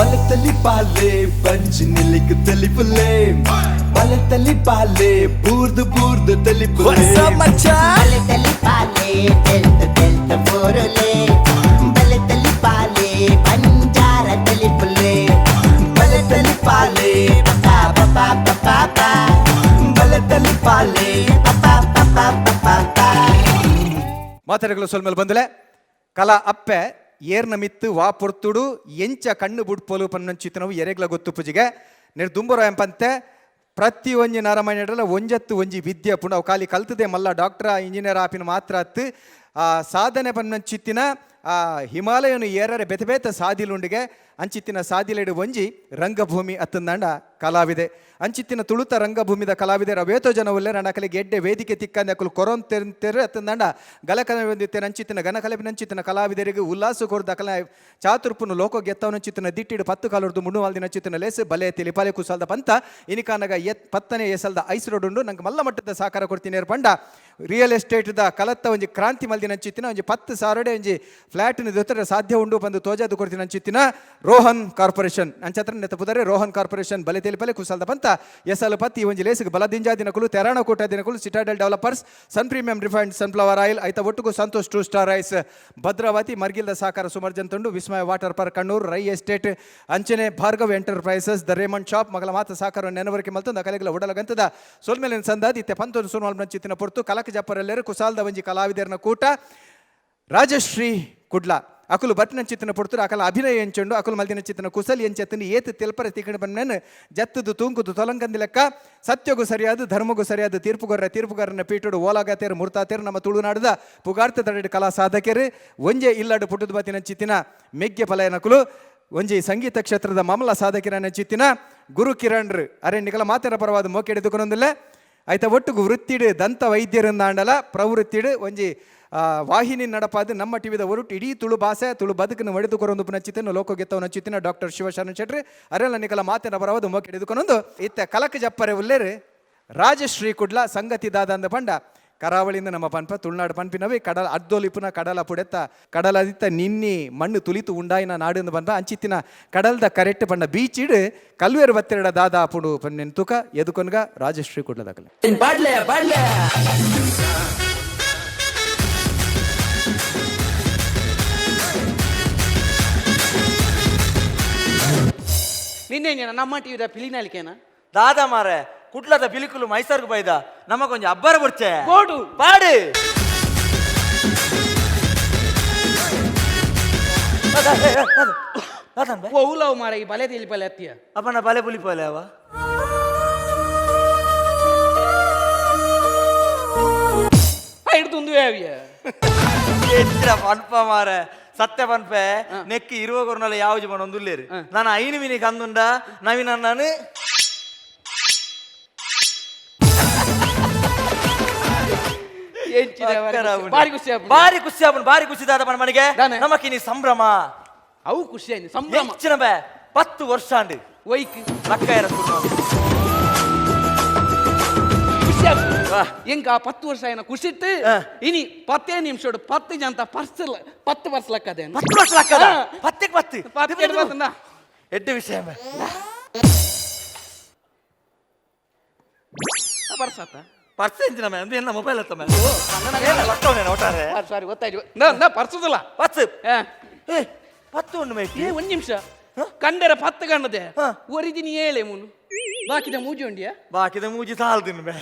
ಬಲತಲಿ ಬಂಜಿ ನಿಲಿಕ್ ತಲಿಪುಲೆ ಬಲತಲಿ ಪಾಲೆ ಬೂರ್ದು ಬೂರ್ದು ತಲಿಪುಲೆ. ಬಲತಲಿ ಪಾಲೆ ತೆಲ್ತ ತೆಲ್ತ ಬೋರುಲೆ, ಬಲತಲಿ ಪಾಲೆ ಬಂಜಾರ ತಲಿಪುಲೆ, ಬಲತಲಿ ಪಾಲೆ ಪಾ ಪಾ ಪಾ ಪಾ, ಬಲತಲಿ ಪಾಲೆ ಪಾ ಪಾ ಪಾ ಪಾ ಪಾ. ಮಾತಾಡಿಗಳು ಸೊಲ್ಮೇಲೆ ಬಂದಲೆ ಕಲಾ ಅಪ್ಪೆ ಏರ್ನ ಮಿತ್ತು ವಾ ಪೊರ್ತುಡು ಎಂಚ ಕಣ್ಣು ಬುಡ್ಪೋಲು ಪನ್ನಂಚಿತನವು ಎರೆಗ್ಲ ಗೊತ್ತು ಪೂಜಿಗೆ ದುಂಬರ ಎಂಪಂತೆ ಪ್ರತಿ ಒಂಜಿ ನರಮನೆಡಲ ಒಂಜತ್ತು ಒಂಜಿ ವಿದ್ಯೆ ಪುಂಡ ಅವು ಖಾಲಿ ಕಲ್ತದೆ ಮಲ್ಲ ಡಾಕ್ಟರ ಇಂಜಿನಿಯರ್ ಆಪಿನ ಮಾತ್ರ ಅತ್ತು ಆ ಸಾಧನೆ ಪನ್ನಂಚಿತ್ತಿನ ಆ ಹಿಮಾಲಯನು ಏರರೆ ಬೆತೆ ಬೇತೆ ಸಾದಿಲುಂಡಿಗೆ ಅಂಚಿತ್ತಿನ ಸಾದಿಲೆಡು ಒಂಜಿ ರಂಗಭೂಮಿ ಅತ್ತಂದಂಡ ಕಲಾವಿದೆ ಅಂಚಿತ್ತಿನ ತುಳುತ ರಂಗಭೂಮಿದ ಕಲಾವಿದರ ವೇತೋ ಜನ ಉಲ್ಲೆ ನಕಲಿಗೆ ಎಡ್ಡೆ ವೇದಿಕೆ ತಿಕ್ಕಂದೆ ಅಕುಲು ಕೊರೊನ್ ತೆರೆ ಅತ್ತಂದಂಡ ಗಲಕನ ಹೊಂದಿತ್ತೇನೆ ಅಂಚಿತ್ತಿನ ಗನಕಲಪಿನ ಅಂಚಿತ್ತಿನ ಕಲಾವಿದರಿಗೆ ಉಲ್ಲಾಸ ಕೊರ್ದ ಅಕಲ ಚಾತುರ್ಪುನು ಲೋಕ ಗೆತ್ತವನ ಅಂಚಿತ್ತಿನ ದಿಟ್ಟಿಡು ಪತ್ತು ಕಾಲುರ್ದು ಮುಣ್ಣುವಾಲ್ದಿನ ಅಂಚಿತ್ತಿನ ಲೇಸ್ ಬಲೆ ತಿಲಿಪಾಲೆ ಕುಸಾಲ್ದ ಪಂತ ಇನಿಕಾನಗ ಎತ್ ಪತ್ತನೆ ಎಸಲ್ದ ಐಸ್ ರೋಡ್ ಉಂಡು ನಂಗೆ ಮಲ್ಲ ಮಟ್ಟದ ಸಹಕಾರ ಕೊಡ್ತೀನಿ ಪಂಡ ರಿಯಲ್ ಎಸ್ಟೇಟ್ the ಕಲತ್ತ ಒಂಜಿ ಕ್ರಾಂತಿ ಮಲ್ದಿನ ಅಂಚಿತ್ತಿನ ಒಂಜಿ 10,000 ಒಂಜಿ ಫ್ಲಾಟ್ನ ದೊತ್ತರೆ ಸಾಧ್ಯ ಉಂಡು ಬಂದು ತೋಜಾದು ಕೊಡ್ತೀನಿ ಅಂಚಿತ್ತಿನ ರೋಹನ್ ಕಾರ್ಪೊರೇಷನ್ ಅಂಚತ್ರ ನೆತ್ತ ಪುದರೆ ರೋಹನ್ ಕಾರ್ಪೊರೇಷನ್ ಬಲೆ ತೆಲಿಪಲೆ ಕುಸಾಲ್ದ ಪಂತ ಎಸಲು ಪತ್ತಿ ಒಂಜಿ ಲೇಸಿಗೆ ಬಲದಿಂಜಾ ದಿನಕುಲು ತೆರಾಣ Kota ದಿನಕುಲು Citadel developers Sun premium refined sunflower oil ಐತ ಒಟ್ಟುಗು Santosh two star rice Bhadravati ಮರ್ಗಿಲ್ದ ಸಹಕಾರ ಸುಮರ್ಜನ್ ತುಂಡು Vismaya water park Kannur Rai estate ಅಂಚನೆ Bhargav enterprises the Raymond shop ಮಗಳ ಮಾತ ಸಹಕಾರ ನೆನವರಿಕೆ ಮಲ್ತಂದ ಕಲೆಗಳ ಉಡಲಗಂತದ ಸೊಲ್ಮೇಲಿನ ಸಂದಾದಿ ಇತ್ತೆ ಪಂತೊಂದು ಸುನೋಲ್ ನಂಚಿತ್ತಿನ ಪೊರ್ತು ಕಲಕ ಜಪ್ಪರೆಲ್ಲರೂ ಕುಸಾಲ್ದ ಒಂಜಿ ಕಲಾವಿದರನ ಕೂಟ ರಾಜಶ್ರೀ ಕುಡ್ಲ ಅಕುಲು ಬಟ್ನ ಚಿತ್ತನ ಪೊರ್ತುರು ಅಕಲ ಅಭಿನಯ ಎಂಚುಂಡು ಅಕುಲು ಮಲ್ದಿನ ಚಿತ್ತನ ಕುಸಲಿ ಎಂಚೆತ್ತನ ಏತು ತೆಲ್ಪರ ತಿಕ್ಕಣ ಬಣ್ಣನ ಜತ್ತದು ತೂಂಕುದು ತೊಲಂಕಂದಿ ಲೆಕ್ಕ ಸತ್ಯಗೂ ಸರಿಯಾದ ಧರ್ಮಗೂ ಸರಿಯಾದ ತೀರ್ಪುಗಾರರ ತೀರ್ಪುಗಾರನ ಪೀಠಡು ಓಲಾಗತೇರು ಮುರ್ತಾತೇರು ನಮ್ಮ ತುಳುನಾಡದ ಪುಗಾರ್ತ ತಡೆಡು ಕಲಾ ಸಾಧಕರು ಒಂಜೆ ಇಲ್ಲಾಡು ಪುಟ್ಟದ ಬಾತಿನ ಚಿತ್ತಿನ ಮೆಗ್ಗೆ ಫಲಯನಕುಲು ಒಂಜಿ ಸಂಗೀತ ಕ್ಷೇತ್ರದ ಮಾಮಲ ಸಾಧಕರನ ಚಿತ್ತಿನ ಗುರು ಕಿರಣ್ರು ಅರೆ ನಿಕಲ ಮಾತೆರ ಪರವಾದ ಮೋಕೆಡೆದುಕೊಂದಿಲ್ಲ ಆಯ್ತಾ ಒಟ್ಟುಗು ವೃತ್ತಿಡು ದಂತ ವೈದ್ಯರಂದಾಂಡಲ ಪ್ರವೃತ್ತಿಡು ಒಂಜಿ ವಾಹಿನಿ ನಡಪಾದ ನಮ್ಮ ಟಿವಿದ ಒರುಟು ಇಡೀ ತುಳು ಭಾಷೆ ತುಳು ಬದುಕನ್ನು ಒಡೆದು ಕೊರೊಂದು ಪುನಚಿತನ ಲೋಕ ಗೆತ್ತವನ ಚಿತ್ತಿನ ಡಾಕ್ಟರ್ ಶಿವಶರಣ ಶೆಟ್ರಿ ಅರೆಲ್ಲ ನಿಕಲ ಮಾತಿನ ಬರವದು ಮೋಕೆ ಹಿಡಿದುಕೊಂಡೊಂದು ಇತ್ತ ಕಲಕ ಜಪ್ಪರೆ ಉಲ್ಲೇರು ರಾಜಶ್ರೀ ಕುಡ್ಲ ಸಂಗತಿ ದಾದ ಅಂದ ಪಂಡ ಕರಾವಳಿಯಿಂದ ನಮ್ಮ ಪನ್ಪ ತುಳುನಾಡು ಪನ್ಪಿನವೇ ಕಡಲ ಅರ್ದೊಲಿಪುನ ಕಡಲ ಪುಡೆತ್ತ ಕಡಲದಿತ್ತ ನಿನ್ನಿ ಮಣ್ಣು ತುಲಿತು ಉಂಡಾಯಿನ ನಾಡು ಪನ್ಪ ಅಂಚಿತ್ತಿನ ಕಡಲ್ದ ಕರೆಕ್ಟ್ ಪಂಡ ಬೀಚಿಡು ಕಲ್ವೇರು ಬತ್ತೆರಡ ದಾದಾ ಪುಡು ಪನ್ನೆನ್ ತುಕ ಎದುಕೊನ್ಗ ರಾಜಶ್ರೀ ಕುಡ್ಲ ದಾಖಲೆ. ಬಾಡ್ಲೆ ಬಾಡ್ಲೆ. ನಿನ್ನೆ ನಮ್ಮ ಟಿವಿದ ಪಿಲಿನಾಲಿಕೆನಾ? ದಾದಾ ಮಾರೆ, ಕುಟ್ಲದ ಬಿಲಿಕುಲು ಮೈಸೂರ್ಗೆ ಬೈದ ನಮ್ಮ ಕೊಂಚ ಅಬ್ಬರ ಬುಡ್ಚೆ. ಬೋಡು. ಪಾಡು. ಓಲವ್ ಮಾರ, ಈ ಬಲೆ ತಿಳಿಪಲೆ ಅತ್ತಿಯ. ಅಪ್ಪನ ಬಲೆ ಪುಲಿ ಪೋಲೆ ಅವ. ಹಿಡ್ದು ಅವಿಯ. ಎತ್ರ ಪನ್ಪ ಮಾರೆ, ಸತ್ಯ ಪನ್ಪೆ, ನೆಕ್ಕಿ ಇರುವ ಕೊರ್ನಲ್ಲ ಯಾವ ಜೀವನ ಒಂದುಲ್ಲೇರು. ನಾನು ಐನು ಮಿನಿ ಕಂದುಂಡ ನವೀನ ನಾನು. ಬಾರಿ ಖುಷಿ ಆಪುಂಡು. ಬಾರಿ ಖುಷಿ ಆಪುಂಡು, ಬಾರಿ ಖುಷಿ ದಾದ ಪಣ ಮನೆಗೆ. ದಾನೆ? ನಮಕಿನಿ ಸಂಭ್ರಮ. ಅವು ಖುಷಿ ಆಯ್ತು, ಸಂಭ್ರಮ. ಹೆಚ್ಚಿನ ಬೇ 10 ವರ್ಷ ಅಂಡು. ಒಯ್ಕ್? ಲಕ್ಕ ಇರ. ಖುಷಿ ಆಪುಂಡು. ವಾ. ಎಂಕ ಆ 10 ವರ್ಷ ಏನ ಖುಷಿತ್ತು. ಇನಿ 10 ನಿಮಿಷ 10 ಜನ ಪರ್ಸ್ 10 ವರ್ಷ ಲಕ್ಕದೇನು. 10 ವರ್ಷ ಲಕ್ಕದ? ಹಾ. ಪತ್ತಕ್ಕೆ ಪತ್ತು. ಪತ್ತು ಪತ್ತಂದ. ಎಡ್ಡೆ ವಿಷಯ ಬೇ. ಪರ್ಸ್ ಆತ. ಪರ್ಸ್ ಎಂಚಿನ ಮೇ, ಅಂದ್ರೆ ಎಲ್ಲ ಮೊಬೈಲ್ ಅತ್ತ ಮೇ ಲಕ್ಕವನೇನ ಒಟ್ಟಾರೆ. ಸಾರಿ, ಗೊತ್ತಾಯ್ತು. ನಾ ಪರ್ಸದಲ್ಲ. ಪತ್ತು. ಹಾ. ಏ, ಪತ್ತು ಉಂಡು ಮೈಟಿ. ಏ, ಒಂದ್ ನಿಮಿಷ, ಕಂಡರ 10 ಕಂಡದೆ. ಹಾ. ಒರಿದಿನಿ ಏಳೆ ಮುನು ಬಾಕಿದ ಮೂಜಿ ಉಂಡಿಯ. ಬಾಕಿದ ಮೂಜಿ ಸಾಲ್ದಿನ ಬೇ.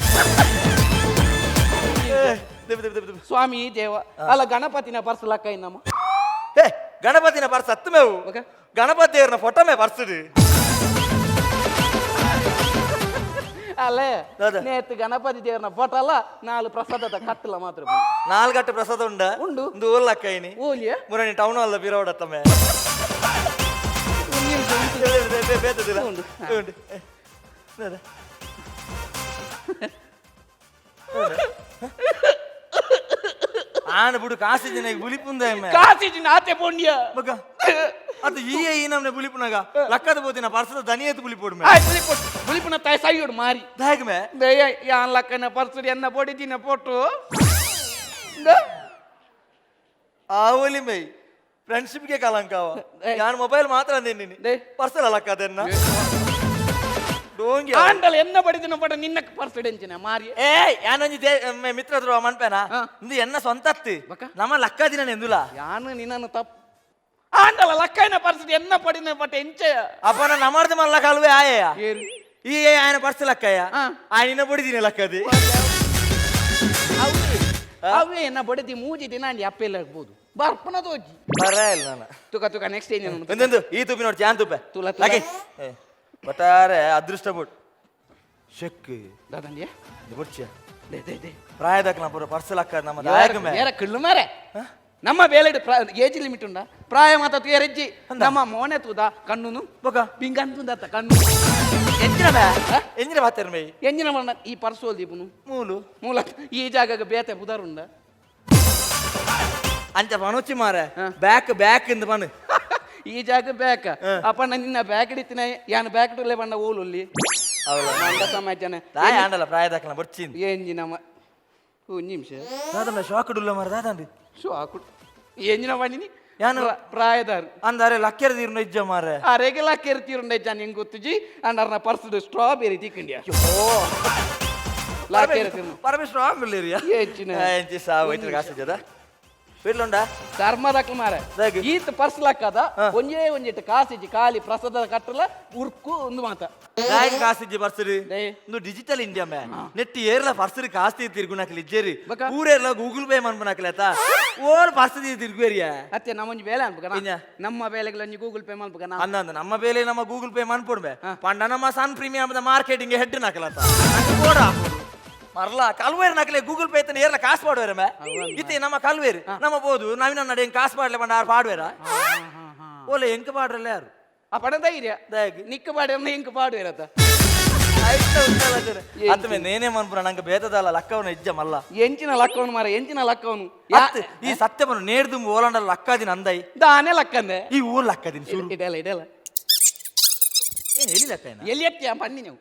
ಏ, ದೆಬ್ ದೆಬ್ ದೆಬ್ ದೆಬ್. ಸ್ವಾಮಿ ದೇವ ಅಲ್ಲ, ಗಣಪತಿನ ಪರ್ಸ್ ಲಕ್ಕ ನಮ್ಮ. ಏ, ಗಣಪತಿನ ಪರ್ಸ್ ಹತ್ತು ಮೇವು. ಓಕೆ. ಗಣಪತಿ ದೇವ್ರನ ಫೋಟೋ ಮೇ ಪರ್ಸುಡು. ಅಲ್ಲೇ. ಹೌದು. ನೇತ್ ಗಣಪತಿ ದೇವರನ ಫೋಟೋ ಅಲ್ಲ, ನಾಲ್ ಪ್ರಸಾದದ ಕತ್ತಲ ಮಾತ್ರ. ನಾಲ್ಗಟ್ಟು ಪ್ರಸಾದ ಉಂಡ. ಉಂಡು. ಒಂದು ಓಲ್ಲಕ್ಕ ಇನಿ. ಓಲಿಯ. ಮುರಣಿ ಟೌನ್ ಅಲ್ಲ ಬಿರೋಡತ್ತಮ್ಮೆ. ಉಂಡು. ಉಂಡು. ದಾದ. ಆನ ಬುಡು, ಕಾಸು ದಿನ ಬುಲಿಪುಂದ. ಕಾಸಿಜಿನ ಆತೆ ಪೋಂಡಿಯ. ಮಗ ಅದು ಈ ಈ ನಮ್ನೆ ಬುಲಿಪುನಗ ಲಕ್ಕದ ಬೋದಿನ ಪರ್ಸದ ದನಿಯತ್ತು ಬುಲಿಪೋಡು ಮೇ. ಆಯ್ತು, ಬುಲಿಪೊಟ್ಟು ಬುಲಿಪುನ ತಾಯಿ ಸಾಯೋಡು ಮಾರಿ. ದಾಯಗ ಮೇ? ದಯ ಯಾನ್ ಲಕ್ಕನ ಪರ್ಸುಡು ಎನ್ನ ಪೊಡಿದಿನ ಪೊಟ್ಟು. ಆವಲಿ ಮೈ. Friendship ಗೆ ಕಲಂಕವ. ಯಾನ್ ಮೊಬೈಲ್ ಮಾತ್ರ ಅಂದೇನಿ. ಪರ್ಸಲ್ ಅಲಕ್ಕ ಅದನ್ನ ಡೋಂಗಿ. ಆಂಡಲ ಎನ್ನ ಬಡಿದಿನ ಪಡ ನಿನ್ನ ಪರ್ಸ್ ಡೆಂಚಿನ ಮಾರಿ. ಏ, ಯಾನೊಂಜಿ ಮಿತ್ರ ದ್ರೋಹ ಮನ್ಪೇನಾ? ಇಂದು ಎನ್ನ ಸ್ವಂತ ಅತ್ತಿ. ಬಕ? ನಮ್ಮ ಲಕ್ಕ ದಿನ ಎಂದುಲ. ಯಾನು ನಿನ್ನನ್ನು ತಪ್ಪು ಆಂಡಲ ಲಕ್ಕೈನ ಪರ್ಸ್ ಎನ್ನ ಪಡಿನ ಪಟ್ಟ ಎಂಚೆಯ. ಅಪ್ಪನ ನಮರ್ದ ಮಲ್ಲ ಕಲ್ವೆ ಆಯೆಯ. ಏರು? ಈ ఆయన ಪರ್ಸ್ ಲಕ್ಕಯ್ಯ. ఆయన ಬಡಿದಿನ ಲಕ್ಕದಿ. ಅವೇ ಎನ್ನ ಬಡದಿ ಮೂಜಿ ದಿನ ಅಂಡಿ ಅಪ್ಪೆಲ್ಲ ಆಗ್ಬೋದು ಬರ್ಪನ ತೋಜಿ. ಬರ ಇಲ್ಲ ನಾನು. ತುಕ ತುಕ ನೆಕ್ಸ್ಟ್ ಏನೇನು? ಒಂದೊಂದು ಈ ತುಪ್ಪಿ ನೋಡಿ ಜಾನ್ ತುಪ್ಪೆ. ತುಲ, ತುಲ. ಲಕ್ಕೆ. ಏ, ಒಟ್ಟಾರೆ ಅದೃಷ್ಟ ಬೋಟ್ ಶೆಕ್. ದಾದಂಡಿಯ. ಬುಡ್ಚಿಯ. They they they. ಪ್ರಾಯದಕ್ಕೆ ಪೂರ ಪರ್ಸ್ ಲಕ್ಕ ನಮ್ಮ ದಾಯಕ ಮೇ. ಏರ ಕಿಳ್ಳು ಮಾರೆ, ನಮ್ಮ ಬೇಲೆ ಏಜ್ ಲಿಮಿಟ್ ಉಂಡ ಪ್ರಾಯ ಮಾತ ತುಯರೆಜ್ಜಿ. ನಮ್ಮ ಮೋನೆ ತೂದ ಕಣ್ಣುನು ಬೊಕ? ಬಿಂಗಂತುಂದತ್ತ ಕಣ್ಣು. ಎಂಜಿನ ಬೇ ಎಂಜಿನ ಬಾತೇರ್ ಮೈ. ಎಂಜಿನ ಮಣ್ಣ ಈ ಪರ್ಸು ದೀಪುನು. ಮೂಲು. ಮೂಲ ಈ ಜಾಗಕ್ಕೆ ಬೇತೆ ಪುದರುಂಡ. ಅಂಚ ಪನೊಚ್ಚಿ ಮಾರೆ, ಬ್ಯಾಕ್ ಬ್ಯಾಕ್ ಇಂದ ಪನು. ಈ ಜಾಗ ಬ್ಯಾಕ್ ಅಪ್ಪ ನಿನ್ನ ಬ್ಯಾಕ್ ಹಿಡಿತಿನ ಯಾನ್ ಬ್ಯಾಕ್ ಇಡಲೆ ಬಣ್ಣ ಓಲುಲ್ಲಿ. ಮಂಡ ಸಮಾಜನ. ದಾಯ ಆಂಡಲ ಪ್ರಾಯದಕ್ಕನ ಬೊಡ್ಚಿಂದ. ಎಂಜಿನ ಒಂಜಿ ನಿಮಿಷ. ದಾದಂಡ ಶಾಕ್ ಡುಲ್ಲ ಮಾರ ದಾದಂಡಿ. ಶೋ ಆಕು ಎಂಜಿನ ಬಂದಿನಿ. ಯಾನು? ಪ್ರಾಯದಾರು. ಅಂದಾರೆ ಲಕ್ಕೆರ ತೀರ್ನ ಇಜ್ಜ ಮಾರೆ. ಅರೆಗೆ ಲಕ್ಕೆರ ತೀರುಂಡ ಇಜ್ಜ ನಿಂಗೆ ಗೊತ್ತುಜಿ ಅಂಡರ್ನ ಪರ್ಸ್ ಸ್ಟ್ರಾಬೆರಿ ತಿಕ್ಕಂಡಿಯ ಲಕ್ಕೆರ ತೀರ್ನು. ಪರಮೆ ಸ್ಟ್ರಾಂಗ್ ಉಲ್ಲೇರಿಯಾ. ಎಂಚಿನ? ಎಂಚಿ ಸಾವು ಐತ್ರಿ ಕಾಸು ಜದ ಬಿಡ್ಲುಂಡ. ಧರ್ಮದಕ್ಲು ಮಾರ. ದಾಗ್. ಈತ ಪರ್ಸ್ ಲಕ್ಕದ ಒಂಜೇ ಒಂಜಿಟ್ಟು ಕಾಸಿಜಿ ಖಾಲಿ ಪ್ರಸಾದ ಕಟ್ಟಲ ಉರ್ಕು ಒಂದು ಮಾತ. ದಾಯಕ ಕಾಸಿಜ್ಜಿ ಪರ್ಸರಿ. They. ಇಂದು ಡಿಜಿಟಲ್ ಇಂಡಿಯಾ ಮೇ ನೆಟ್ ಏರ್ಲ ಪರ್ಸರಿ ಕಾಸ್ತಿ ತಿರ್ಗುನಕ್ಲಿ ಇಜ್ಜೇರಿ. ಬಕ? ಪೂರೇರ್ಲ ಗೂಗಲ್ ಪೇ ಮನ್ಪನಕ್ಲೇತ ಓಲ್ ಪರ್ಸರಿ ತಿರ್ಗುವೇರಿಯ. ಅತ್ತೆ ನಮ್ಮೊಂಜಿ ಬೇಲೆ ಅನ್ಪಕ. ಇನ್ನ? ನಮ್ಮ ಬೇಲೆಗಳು ಗೂಗಲ್ ಪೇ ಮನ್ಪಕ. ಅಂದ ಅಂದ ನಮ್ಮ ಬೇಲೆ ನಮ್ಮ ಗೂಗಲ್ ಪೇ ಮನ್ಪೊಡ್ಬೆ ಪಂಡ ನಮ್ಮ ಸನ್ premium marketing head ನಕಲತ್ತ ಕೋಡ ಮರ್ಲ ಕಲ್ವೇರ್ ನಕಲೆ ಗೂಗಲ್ ಪೇ ತನ ಏರ್ಲ ಕಾಸು ಪಾಡುವೇರ ಮೇ. ಇತ್ತೆ ನಮ್ಮ ಕಲ್ವೇರ್ ನಮ್ಮ ಬೋದು ನವೀನ ನಡೆ ಹೆಂಗ್ ಕಾಸು ಪಾಡ್ಲೆ ಪಂಡ ಆರು ಪಾಡುವೇರ ಓಲೆ ಎಂಕ್ ಪಾಡ್ರಲ್ಲ ಯಾರು. ಆ ಪಡ ಧೈರ್ಯ. ದಾಯಕ್? ನಿಕ್ಕ ಪಾಡಿ ಇಂಕ್ ಪಾಡುವೇರತ್ತ. ಅತ್ತ ನೇನೇ ಮನ್ಪುರ ನಂಗೆ ಬೇತದಲ್ಲ ಲಕ್ಕವನ ಇಜ್ಜ ಮಲ್ಲ. ಎಂಚಿನ ಲಕ್ಕವನು ಮಾರ, ಎಂಚಿನ ಲಕ್ಕವನು? ಅತ್ ಈ ಸತ್ಯವನ್ನು ನೇರ್ದು ಓಲಾಂಡ ಲಕ್ಕಾದಿನ ಅಂದೈ. ದಾನೆ ಲಕ್ಕಂದೆ. ಈ ಊರ್ ಲಕ್ಕದಿನ ಸುರು. ಇಡಲ್ಲ ಇಡಲ್ಲ. ಏನ್ ಎಲ್ಲಿ ಲಕ್ಕ ಏನ? ಎಲ್ಲಿ ಎತ್ತಿಯ ಪನ್ನಿ ನೀವು?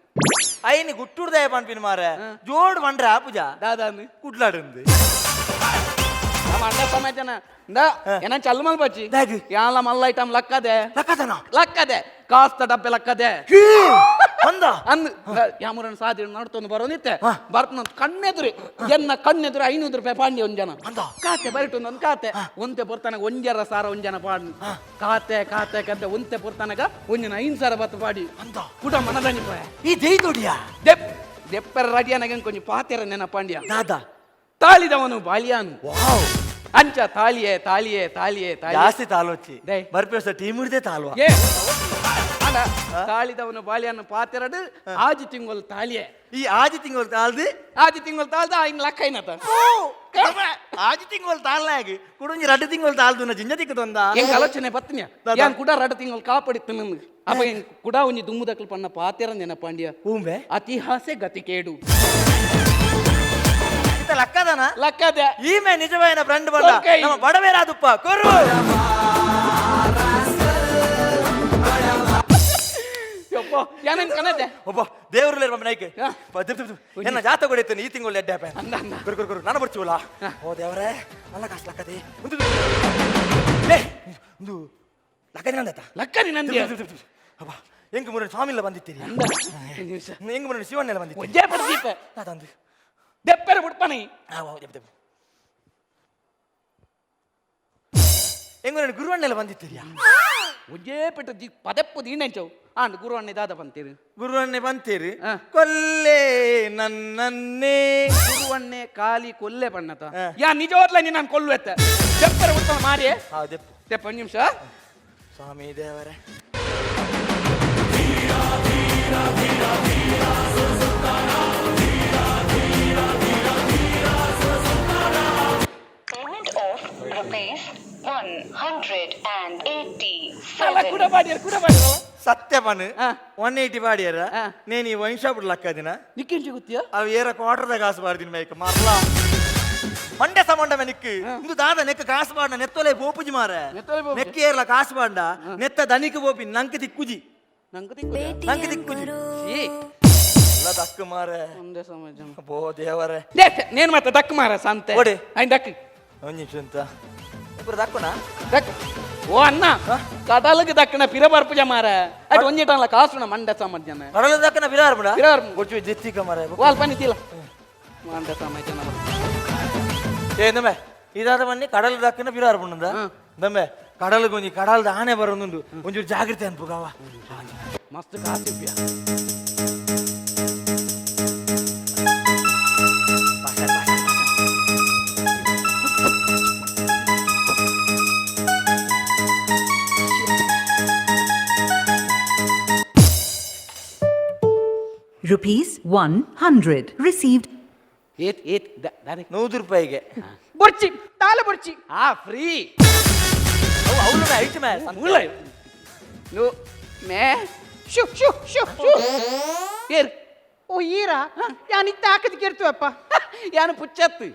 ಐನಿ ಗುಟ್ಟುಡ್ದಾಯ ಪನ್ಪಿನ ಮಾರೆ ಜೋಡ್ ಬಂಡ್ರೆ ಆಪುಜ. ದಾದಾನು. ಕುಡ್ಲಾಡುಂದು. ನಮ್ಮ ಅಣ್ಣ ಸಮಾಜನ ಇಂದ ಏನ ಚಲ್ ಮಲ್ಪಚ್ಚಿ. ದಾಗ್. ಯಾಲ ಮಲ್ಲ ಐಟಮ್ ಲಕ್ಕದೆ. ಲಕ್ಕದನ? ಲಕ್ಕದೆ ಕಾಸ್ತ ಡಬ್ಬೆ ಲಕ್ಕದೆ. ಅಂದ. ಅಂದ್ ಯಾಮೂರನ್ ಸಾದಿ ನಡ್ತೊಂದು ಬರೋನಿತ್ತೆ ಬರ್ಪನ ಕಣ್ಣೆದುರಿ ಎನ್ನ ಕಣ್ಣೆದುರು 500 ರೂಪಾಯಿ ಪಾಂಡಿ ಒಂದ್ ಜನ. ಅಂದ? ಖಾತೆ ಬರಿಟು ಒಂದು ಖಾತೆ ಒಂತೆ ಪೊರ್ತನಗ ಒಂಜರ ಸಾರ ಒಂಜನ ಪಾಡ್ ಖಾತೆ ಖಾತೆ ಖಾತೆ ಒಂತೆ ಪೊರ್ತನಗ ಒಂಜನ 5 ಸಾವಿರ ಬತ್ತು ಪಾಡಿ. ಅಂದ? ಕುಟ ಮನದನಿ ಪೋಯ. ಈ ಜೈದೊಡಿಯ. ದೆಪ್ ದೆಪ್ಪರ ರಡಿಯನಗ ಕೊಂಚ ಪಾತೆರ ನೆನ ಪಾಂಡ್ಯ. ದಾದಾ? ತಾಳಿದವನು ಬಾಲಿಯಾನು. ವಾವ್. ಅಂಚ ತಾಳಿಯೇ ತಾಳಿಯೇ ತಾಳಿಯೇ ತಾಳಿ ಜಾಸ್ತಿ ತಾಲೋಚಿ. ದೈ. ಬರ್ಪೇಸ ಟೀಮ್ ಹಿಡ್ದೆ ತಾಲ್ವಾ. ಏ ಅಲ್ಲ, ತಾಳಿದವನು ಬಾಲಿಯನ್ನು ಪಾತೆರಡು ಆಜಿ ತಿಂಗಳು ತಾಳಿಯೇ. ಈ ಆಜಿ ತಿಂಗಳು ತಾಳ್ದು. ಆಜಿ ತಿಂಗಳು ತಾಳ್ದ ಇನ್ ಲಕ್ಕ ಐನತ. ಆಜಿ ತಿಂಗಳು ತಾಳ್ನಾಗ ಕುಡುಂಜಿ ರಡ್ಡು ತಿಂಗಳು ತಾಳ್ದು ಜಿಂಜ ತಿಕ್ಕದೊಂದ. ಎಂಗ್ ಆಲೋಚನೆ ಪತ್ನಿಯ. ದಾದಾ. ಯಾನ್ ಕುಡ ರಡ್ಡು ತಿಂಗಳು ಕಾಪಡಿತ್ತು ನನ್ಗೆ ಅಪ್ಪ ಎಂಗ್ ಕುಡ ಒಂಜಿ ದುಮ್ಮುದಕ್ಲು ಪನ್ನ ಪಾತೆರ ನೆನ ಪಾಂಡ್ಯ. ಹೂಂಬೆ. ಅತಿಹಾಸೆ ಗತಿ ಕೇಡು. ಇತ್ತ ಲಕ್ಕದನ. ಲಕ್ಕದೆ. ಈಮೆ ನಿಜವಾದ ಫ್ರೆಂಡ್ ಬಂದ. ಕೊರ್ಕೈ. ನಮ್ಮ ಬಡವೇರಾದುಪ್ಪ ಕೊರು. ಯಪ್ಪ ಯಾನೇನ್ ಕನದೆ. ಒಬ್ಬ ದೇವ್ರು ನೈಕ್. ಎನ್ನ ಜಾತ ಕೊಡಿತ್ತೇನೆ ಈ ತಿಂಗಳು ಎಡ್ಡೆ ಅಪ್ಪ. ಅಂದ ಅಂದ. ಗುರು ಗುರು ಗುರು ನಾನು ಬರ್ತೀವಲ್ಲ. ಓ ದೇವರೇ ಮಲ್ಲ ಕಾಸು ಲಕ್ಕದೆ ಒಂದು ಏ, ಒಂದು ಲಕ್ಕದೆ ನಂದತ್ತ. ಲಕ್ಕನಿ ನಂದಿಯ. ಅಬ್ಬ ಹೆಂಗ್ ಮುರಣ ಸ್ವಾಮಿಲ್ಲ ಬಂದಿತ್ತೀರಿ. ಅಂದ ಒಂದ್ ನಿಮಿಷ. ಹೆಂಗ್ ಮುರಣ ಶಿವನ್ನೆಲ್ಲ ಬಂದಿತ್ತೀರಿ. ಒಂಜೇ ಪಡ್ದೀಪ. ತಂದು. ದೆಪ್ಪೆರ ಬಿಡ್ಪನಿ. ಹೆಂಗ್ ಮುರಣ ಗುರುವಣ್ಣೆಲ್ಲ ಬಂದಿತ್ತೀರಿಯಾ. ಒಂಜೇ ಪೆಟ್ಟು the ಪದಪ್ಪು ದೀಂಡೆಂಚವು ಆಂಡ್ ಗುರುವಣ್ಣೆ ದಾದ ಬಂತೀರಿ. ಗುರುವಣ್ಣೆ ಬಂತೀರಿ. ಕೊಲ್ಲೆ ನನ್ನನ್ನೇ. ಗುರುವಣ್ಣೆ ಖಾಲಿ ಕೊಲ್ಲೆ ಬಣ್ಣತ ಯಾ ನಿಜವಾದ್ಲ ನೀ ನಾನು ಕೊಲ್ಲುವೆತ್ತ ದೆಪ್ಪರ ಬಿಡ್ತಾನ ಮಾರಿ. ಹೌದೆಪ್ಪು. ದೆಪ್ಪ ಒಂದ್ ನಿಮಿಷ. ಸ್ವಾಮಿ ದೇವರೇ. Payment of rupees 187. ಅಲ್ಲ ಕುಡ ಪಾಡಿಯರ್ ಕುಡ ಪಾಡಿಯರ್. ಸತ್ಯ ಪನ್ 180 ಪಾಡಿಯರ. ನೇನು ಈ ವೈನ್ ಶಾಪ್ ಲಕ್ಕದಿನ. ನಿಕ್ಕೆಂಚಿ ಗೊತ್ತಿಯ? ಅವು ಏರ ಕ್ವಾರ್ಟರ್ದ ಕಾಸು ಪಾಡ್ದಿನ ಮೇಕ್ ಮರ್ಲ ಮಂಡೆ ಸಮಂಡ ನೆಕ್ ಇಂದು ದಾದ ನೆಕ್ ಕಾಸು ಪಾಡ್ನ ನೆತ್ತೊಲೆ ಬೋಪುಜಿ ಮಾರ. ನೆತ್ತೊಲೆ ಬೋಪುಜಿ. ನೆಕ್ ಏರ್ಲ ಕಾಸು ಪಾಂಡ ನೆತ್ತ ದನಿಕ್ ಬೋಪಿ ನಂಕ್ ತಿಕ್ಕುಜಿ. ನಂಗೆ ತಿಕ್ಕು. ನಂಕ್ ತಿಕ್ಕುಜಿ. ಏ. ಎಲ್ಲ ದಕ್ಕು ಮಾರೆ. ಒಂದೇ ಸಮಾಜ. ಬೋ ದೇವರೇ. ನೇನು ಮತ್ತೆ ದಕ್ ಮಾರ ಸಂತೆ. ಓಡಿ. ಐನ್ ದಕ್. ಒಂದ್ ನಿಮಿಷ ಅಂತ ಇಬ್ಬರು ದಕ್ಕುನಾ? ದಕ್. ಓ ಅಣ್ಣ, ಕಡಲಗೆ ದಕ್ಕಣ ಪಿರ ಬರ್ಪುಜ ಮಾರ. ಅಟ್ ಒಂಜಿಟಲ್ಲ ಕಾಸುನ ಮಂಡೆ ಸಾಮರ್ಥ್ಯನ. ಕಡಲ ದಕ್ಕನ ಪಿರಾರ್ಪುಂಡ? ಪಿರಾರ್ಪುಂಡು. ಗೊಚ್ಚು ಜೆತ್ತಿಕ ಮಾರ. ವಾಲ್ ಪನ್ನಿ ಮಂಡೆ ಸಾಮರ್ಥ್ಯನ. ಏ ದಮ್ಮೆ, ಇದಾದ ಬನ್ನಿ, ಕಡಲ ದಕ್ಕನ ಪಿರಾರ್ಪುಂಡ ದಮ್ಮೆ. ಕಡಲ್ಗೆ ಒಂಜಿ ಕಡಲ್ದ ಆನೆ ಬರೋದುಂಡು, ಒಂಚೂರು ಜಾಗ್ರತೆ ಅನ್ಪುಗವ. ಮಸ್ತ್ ಕಾಸು. Rupees 100 received. ಏತ್ ಏತ್ ದಾನೆ? 100 ರೂಪಾಯಿಗೆ. ಬೊರ್ಚಿ, ತಾಲ ಬೊರ್ಚಿ. ಆ ಫ್ರೀ. ಅವು ಅವಳು ಐಟ್ ಮೇ. ಮೂಲ ನು ಮೇ. ಶು ಶು ಶು ಶು. ಏರ್? ಓ ಈರ, ಯಾನ್ ಇತ್ತ ಹಾಕದ್ ಕೇರ್ತುವಪ್ಪ. ಯಾನು ಪುಚ್ಚತ್ತು.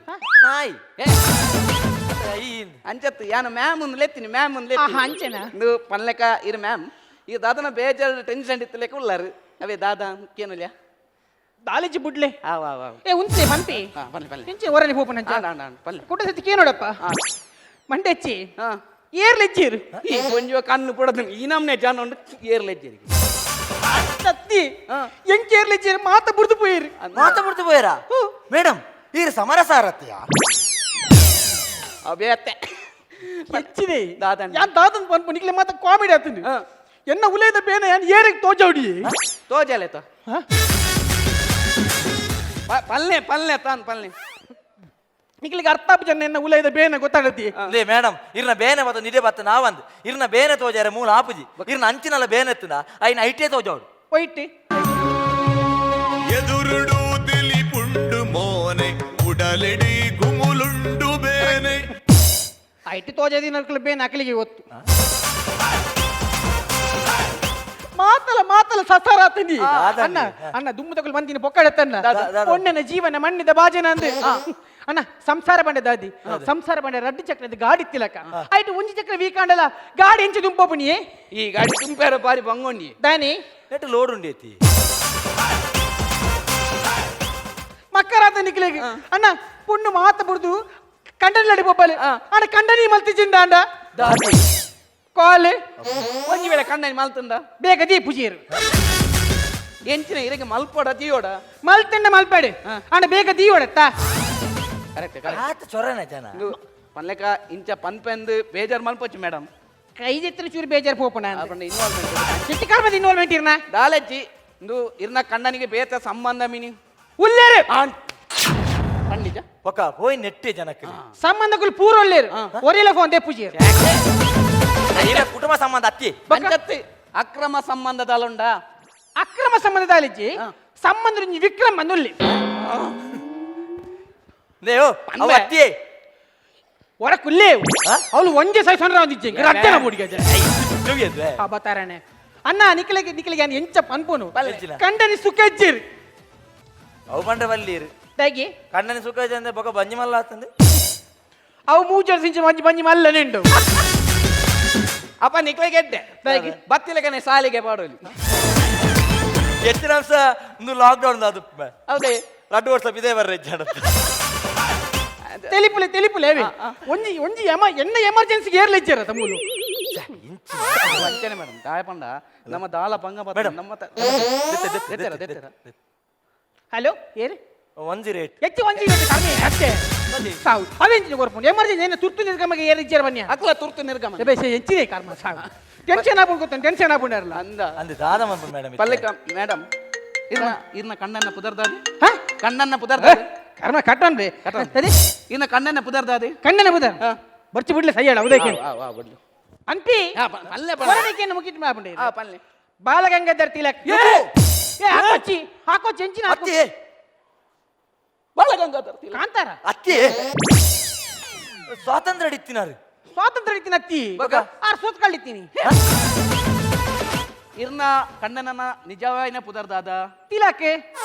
ನಾಯಿ. ಏ, ಅಂಚತ್ತು ಯಾನು ಮ್ಯಾಮ್ ಒಂದು ಲೆತ್ತಿನಿ, ಮ್ಯಾಮ್ ಒಂದು ಲೆತ್ತೀನಿ. ಆಹಾ, ಅಂಚೆನಾ? ಇಂದು ಪನ್ಲೆಕ ಇರು ಮ್ಯಾಮ್. ಈ ದಾದನ ಬೇಜಾರು ಟೆನ್ಷನ್ ಇತ್ತು ಲೆಕ್ಕ ಉಳ್ಳಾರು. ಅವೇ ದಾದಾ ಮುಖ್ಯನುಲ್ಯ. ದಾಲಿಜಿ ಬುಡ್ಲೆ. ಆವ್ ಆವ್ ಆವ್. ಏ ಉಂತೆ ಪಂಪಿ. ಹಾ, ಪನ್ಲೆ ಪನ್ಲೆ. ಇಂಚೆ ಹೊರಲಿ ಪೋಪನ. ಆಂಡ ಆಂಡ ಆಂಡ, ಪನ್ಲೆ. ಕುಟ ಸತಿ ಕೇನೋಡಪ್ಪ ಮಂಡೆಚ್ಚಿ. ಹಾ. ಏರ್ಲೆಜ್ಜಿರು. ಈ ಕೊಂಜ ಕಣ್ಣು ಪಡದು ಈ ನಮ್ನೆ ಜನ ಉಂಡು ಏರ್ಲೆಜ್ಜರಿಗೆ. ಸತ್ತಿ. ಹಾ. ಎಂಕ್ ಏರ್ಲೆಜ್ಜಿರು ಮಾತ ಬುಡ್ದು ಪೋಯಿರು. ಮಾತ ಬಿಡ್ತು ಪೋಯರಾ? ಮೇಡಮ್, ಈರ್ ಸಮರ ಸಾರಥಿಯ? ಅವೇ ಅತ್ತೆ. ಹೆಚ್ಚಿದೆ. ದಾದನ್. ಯಾನ್ ದಾದನ್ ಪನ್ಪು ನಿಕ್ಲೆ ಮಾತ ಕಾಮಿಡಿ ಆತುಂಡು. ಹಾ. ಎನ್ನ ಉಲೇದ ಬೇನೆ ಯಾನ್ ಏರೆಗ್ ತೋಜೌಡಿ. ತೋಜಲೆ ತೋ. ಹಾ? ಪಲ್ಲೆ ಪಲ್ಲೆ ತಾನ್ ಪಲ್ಲೆ. ನಿಕ್ಲಿಗೆ ಅರ್ಥ ಆಪುಜನ್ನ ಎನ್ನ ಉಲೇದ ಬೇನೆ ಗೊತ್ತಾಗತಿ. ಲೇ ಮೇಡಮ್, ಇರ್ನ ಬೇನೆ ಬತ್ತ ನಿಡೆ ಬತ್ತ ನಾವಂದ್ ಇರ್ನ ಬೇನೆ ತೋಜಾರೆ ಮೂಲ ಆಪುಜಿ. ಇರ್ನ ಅಂಚಿನಲ್ಲ ಬೇನೆ ಎತ್ತುಂಡ ಐನ ಐಟೇ ತೋಜೋಡು. ಒಯ್ಟಿ. ಎದುರುಡು ತಿಳಿಪುಂಡು ಮೋನೆ, ಉಡಲೆಡಿ ಗುಮುಲುಂಡು ಬೇನೆ. IT ತೋಜದಿ ನರ್ಕಲ ಬೇನೆ ಅಕಲಿಗೆ ಗೊತ್ತು. ಮಾತಲ ಮಾತಲ ಸಸಾರ ಆತನಿ. ಅಣ್ಣ ಅಣ್ಣ, ದುಮ್ಮು ತಗೊಳ್ ಬಂದಿನ ಪೊಕ್ಕಡತ್ತನ್ನ. ಪೊಣ್ಣನ ಜೀವನ ಮಣ್ಣಿದ ಬಾಜನ ಅಂದೆ ಅಣ್ಣ. ಸಂಸಾರ ಬಂಡೆ ದಾದಿ, ಸಂಸಾರ ಬಂಡೆ ರಡ್ಡು ಚಕ್ರದ ಗಾಡಿ ತಿಲಕ ಐಟು ಒಂಜಿ ಚಕ್ರ ವೀಕಾಂಡಲ ಗಾಡಿ ಎಂಚು ದುಂಪುನಿಯೇ? ಈ ಗಾಡಿ ತುಂಬ್ಯಾರ ಬಾರಿ ಬಂಗೊಂಡಿ. ದಾನಿ? ನೆಟ್ ಲೋಡ್ ಉಂಡೇತಿ. ಮಕ್ಕರಾತ ನಿಕ್ಲೆಗ್ ಅಣ್ಣ. ಪೊಣ್ಣು ಮಾತ ಬುಡ್ದು ಕಂಡನಿ ಪೊಪ್ಪಲೆ ಅಣ್ಣ, ಕಂಡನಿ ಮಲ್ತಿ ಅಂಡ ಕಾಲ್. ಒಂಜಿ ವೇಳೆ ಕಣ್ಣನಿ ಮಲ್ತುಂಡ? ಬೇಗ ದೀ ಪುಜೀರು. ಎಂಚಿನ ಇರಗೆ ಮಲ್ಪೋಡ ತೀಯೋಡ? ಮಲ್ತಂಡ ಮಲ್ಪಡೆ ಅಣ್ಣ, ಬೇಗ ದೀಯೋಡತ್ತ. Correct correct. ಆತ ಚೊರನ ಜನ. ಇಂದು ಪನ್ಲೆಕ ಇಂಚ ಪನ್ಪೆಂದು ಬೇಜಾರ್ ಮಲ್ಪೊಚ್ಚು ಮೇಡಮ್. ಕೈದೆತ್ತಿನ ಚೂರು ಬೇಜಾರು ಪೋಪಣ. ಪಂಡ ಇನ್ವಾಲ್ವ್ಮೆಂಟ್. ಎತ್ತಿ ಕರ್ಮದ ಇನ್ವಾಲ್ವ್ಮೆಂಟ್ ಇರ್ನ? ದಾಲಜ್ಜಿ, ಇಂದು ಇರ್ನ ಕಣ್ಣನಿಗೆ ಬೇತ ಸಂಬಂಧ ಮಿನಿ. ಉಲ್ಲೇರು. ಆಂಡ್ ಪಂಡಿಜ. ಒಕ್ಕ ಪೋಯ್ ನೆಟ್ಟೆ ಜನಕ್ಕೆ. ಸಂಬಂಧಗಳು ಪೂರ ಒಲ್ಲೇರು, ಒರಿಯಲ ಫೋನ್ they ಪೂಜೀರು. ಇರ ಕುಟುಂಬ ಸಂಬಂಧ ಅತ್ತಿ. ಅಂಚತ್ತಿ ಅಕ್ರಮ ಸಂಬಂಧ ದಾಲುಂಡ? ಅಕ್ರಮ ಸಂಬಂಧ ದಾಲಿಜ್ಜಿ, ಸಂಬಂಧ ಒಂಜಿ ವಿಕ್ರಮ್ ಬಂದುಲ್ಲಿ. ಲೇಯೋ ಅವ. ಪನ್ನೆ. ಅತ್ತಿ. ಹೊರ ಕುಲ್ಲೇ ಅವಳು ಒಂಜೆ ಸೈ ಸೊನ್ರ ಒಂದಿಜ್ಜಿ ರಡ್ಡನ ಬುಡಿಗೆ. ಜೋಗಿಯದ್ವೆ. ಆ ಬತ್ತಾರನೆ ಅಣ್ಣ, ನಿಕ್ಲೆಗೆ ನಿಕ್ಲೆಗೆ ನಾನು ಎಂಚ ಪನ್ಪುನು? ಎಂಚಿನ? ಕಂಡನಿ ಸುಖಜ್ಜಿರ್. ಅವು ಪಂಡ ಬಲ್ಲಿರು. ದಾಗಿ? ಕಣ್ಣನಿ ಸುಖ ಅಂದ್ರೆ ಬೊಕ ಬಂಜಿ ಮಲ್ಲ ಆತಂದು. ಅವು ಮೂಜರ್ ಸಿಂಚ ಮಂಜಿ ಮಂಜಿ ಮಲ್ಲ ನಿಂಡು. ಅಪ್ಪ ನಿಕ್ಲೆಗೆ ಎಡ್ಡೆ. ದಾಗಿ? ಬತ್ತಿಲಕನೆ ಸಾಲಿಗೆ ಪಾಡೋಲಿ. ಹೆಚ್ಚಿನ ಅಂಶ ಇಂದು ಲಾಕ್ ಡೌನ್ ಅದು. ಹೌದೇ. ರಡ್ಡು ವರ್ಷ ಇದೇ ಬರ್ರೆ ಜನ. ತೆಲಿಪುಲೆ ತೆಲಿಪುಲೆ ಅವೇ ಒಂಜಿ ಒಂಜಿ ಎಮ ಎನ್ನ ಎಮರ್ಜೆನ್ಸಿಗೆ ಏರ್ಲೆಜ್ಜರ ತಮ್ಮೂಲು. ವಂಚನೆ ಮೇಡಮ್ ದಾಯ ಪಂಡ ನಮ್ಮ ದಾಲ ಪಂಗ ಬತ್ತ. ಮೇಡಮ್. ನಮ್ಮ ದೆತ್ತೆರ ದೆತ್ತೆರ. ಹಲೋ, ಏರು? 108. ಹೆಚ್ಚು ಒಂಜಿ ಕಡಿಮೆ ಅಷ್ಟೇ ಸಾವು. ಅವೆಂಚಿನ ಕೊರ್ಪುಂಡು ಎಮರ್ಜೆನ್ಸಿ ಏನ ತುರ್ತು ನಿರ್ಗಮಗೆ ಏರಿಜ್ಜರ ಬನ್ನಿ. ಅಕ್ಲ ತುರ್ತು ನಿರ್ಗಮನ. ಬೇಸೆ ಎಂಚಿದೆ ಕರ್ಮ ಸಾವು. ಟೆನ್ಷನ್ ಆಪುಂಡು ಗೊತ್ತ, ಟೆನ್ಷನ್ ಆಪುಂಡಾರಲ್ಲ. ಅಂದ. ಅಂದು ದಾದ ಮನ್ಪು ಮೇಡಮ್. ಪಲ್ಲೆಕ ಮೇಡಮ್, ಇರ್ನ ಇರ್ನ ಕಣ್ಣನ್ನ ಪುದರ್ದಾದಿ. ಹಾ? ಕಣ್ಣನ್ನ ಪುದರ್ದಾದಿ. ಕರ್ಮ ಕಟ್ಟನ್ರಿ ಸರಿ. ಇರ್ನ ಕಣ್ಣನ್ನ ಪುದರ್ದಾದಿ. ಕಣ್ಣನ ಬುದ ಬರ್ಚಿ ಬಿಡ್ಲೆ ಸಯ್ಯಾಳ ಉದಯಕ್ಕೆ. ಬಡ್ಲು. ಅನ್ಪಿ. ಪಲ್ಲೆ. ಹೊರಡಿಕೆಯನ್ನು ಮುಗಿತು ಮಾಪುಂಡೆ. ಆ ಪಲ್ಲೆ. ಬಾಲಗಂಗಾಧರ್ ತಿಲಕ್. ಏ ಹಾಕೋಚಿ ಹಾಕೋಚಿ ಎಂಚಿನ ಹಾಕೋ. ಅತ್ತಿ. ಬಾಲಗಂಗಾಧರ್ ತಿಲಕ್. ಕಾಂತಾರ. ಅತ್ತಿ, ಸ್ವಾತಂತ್ರ್ಯ ಹಿಡಿತಿನಾರು. ಸ್ವಾತಂತ್ರ್ಯ ಇತ್ತಿನ ಅತ್ತಿ. ಬೊಕ? ಆರ್ ಸೋತ್ಕೊಳ್ಳಿತ್ತೀನಿ. ಇರ್ನ ಕಣ್ಣನ ನಿಜವಾಯಿನ ಪುದರ್ದಾದ? ತಿಲಕ್.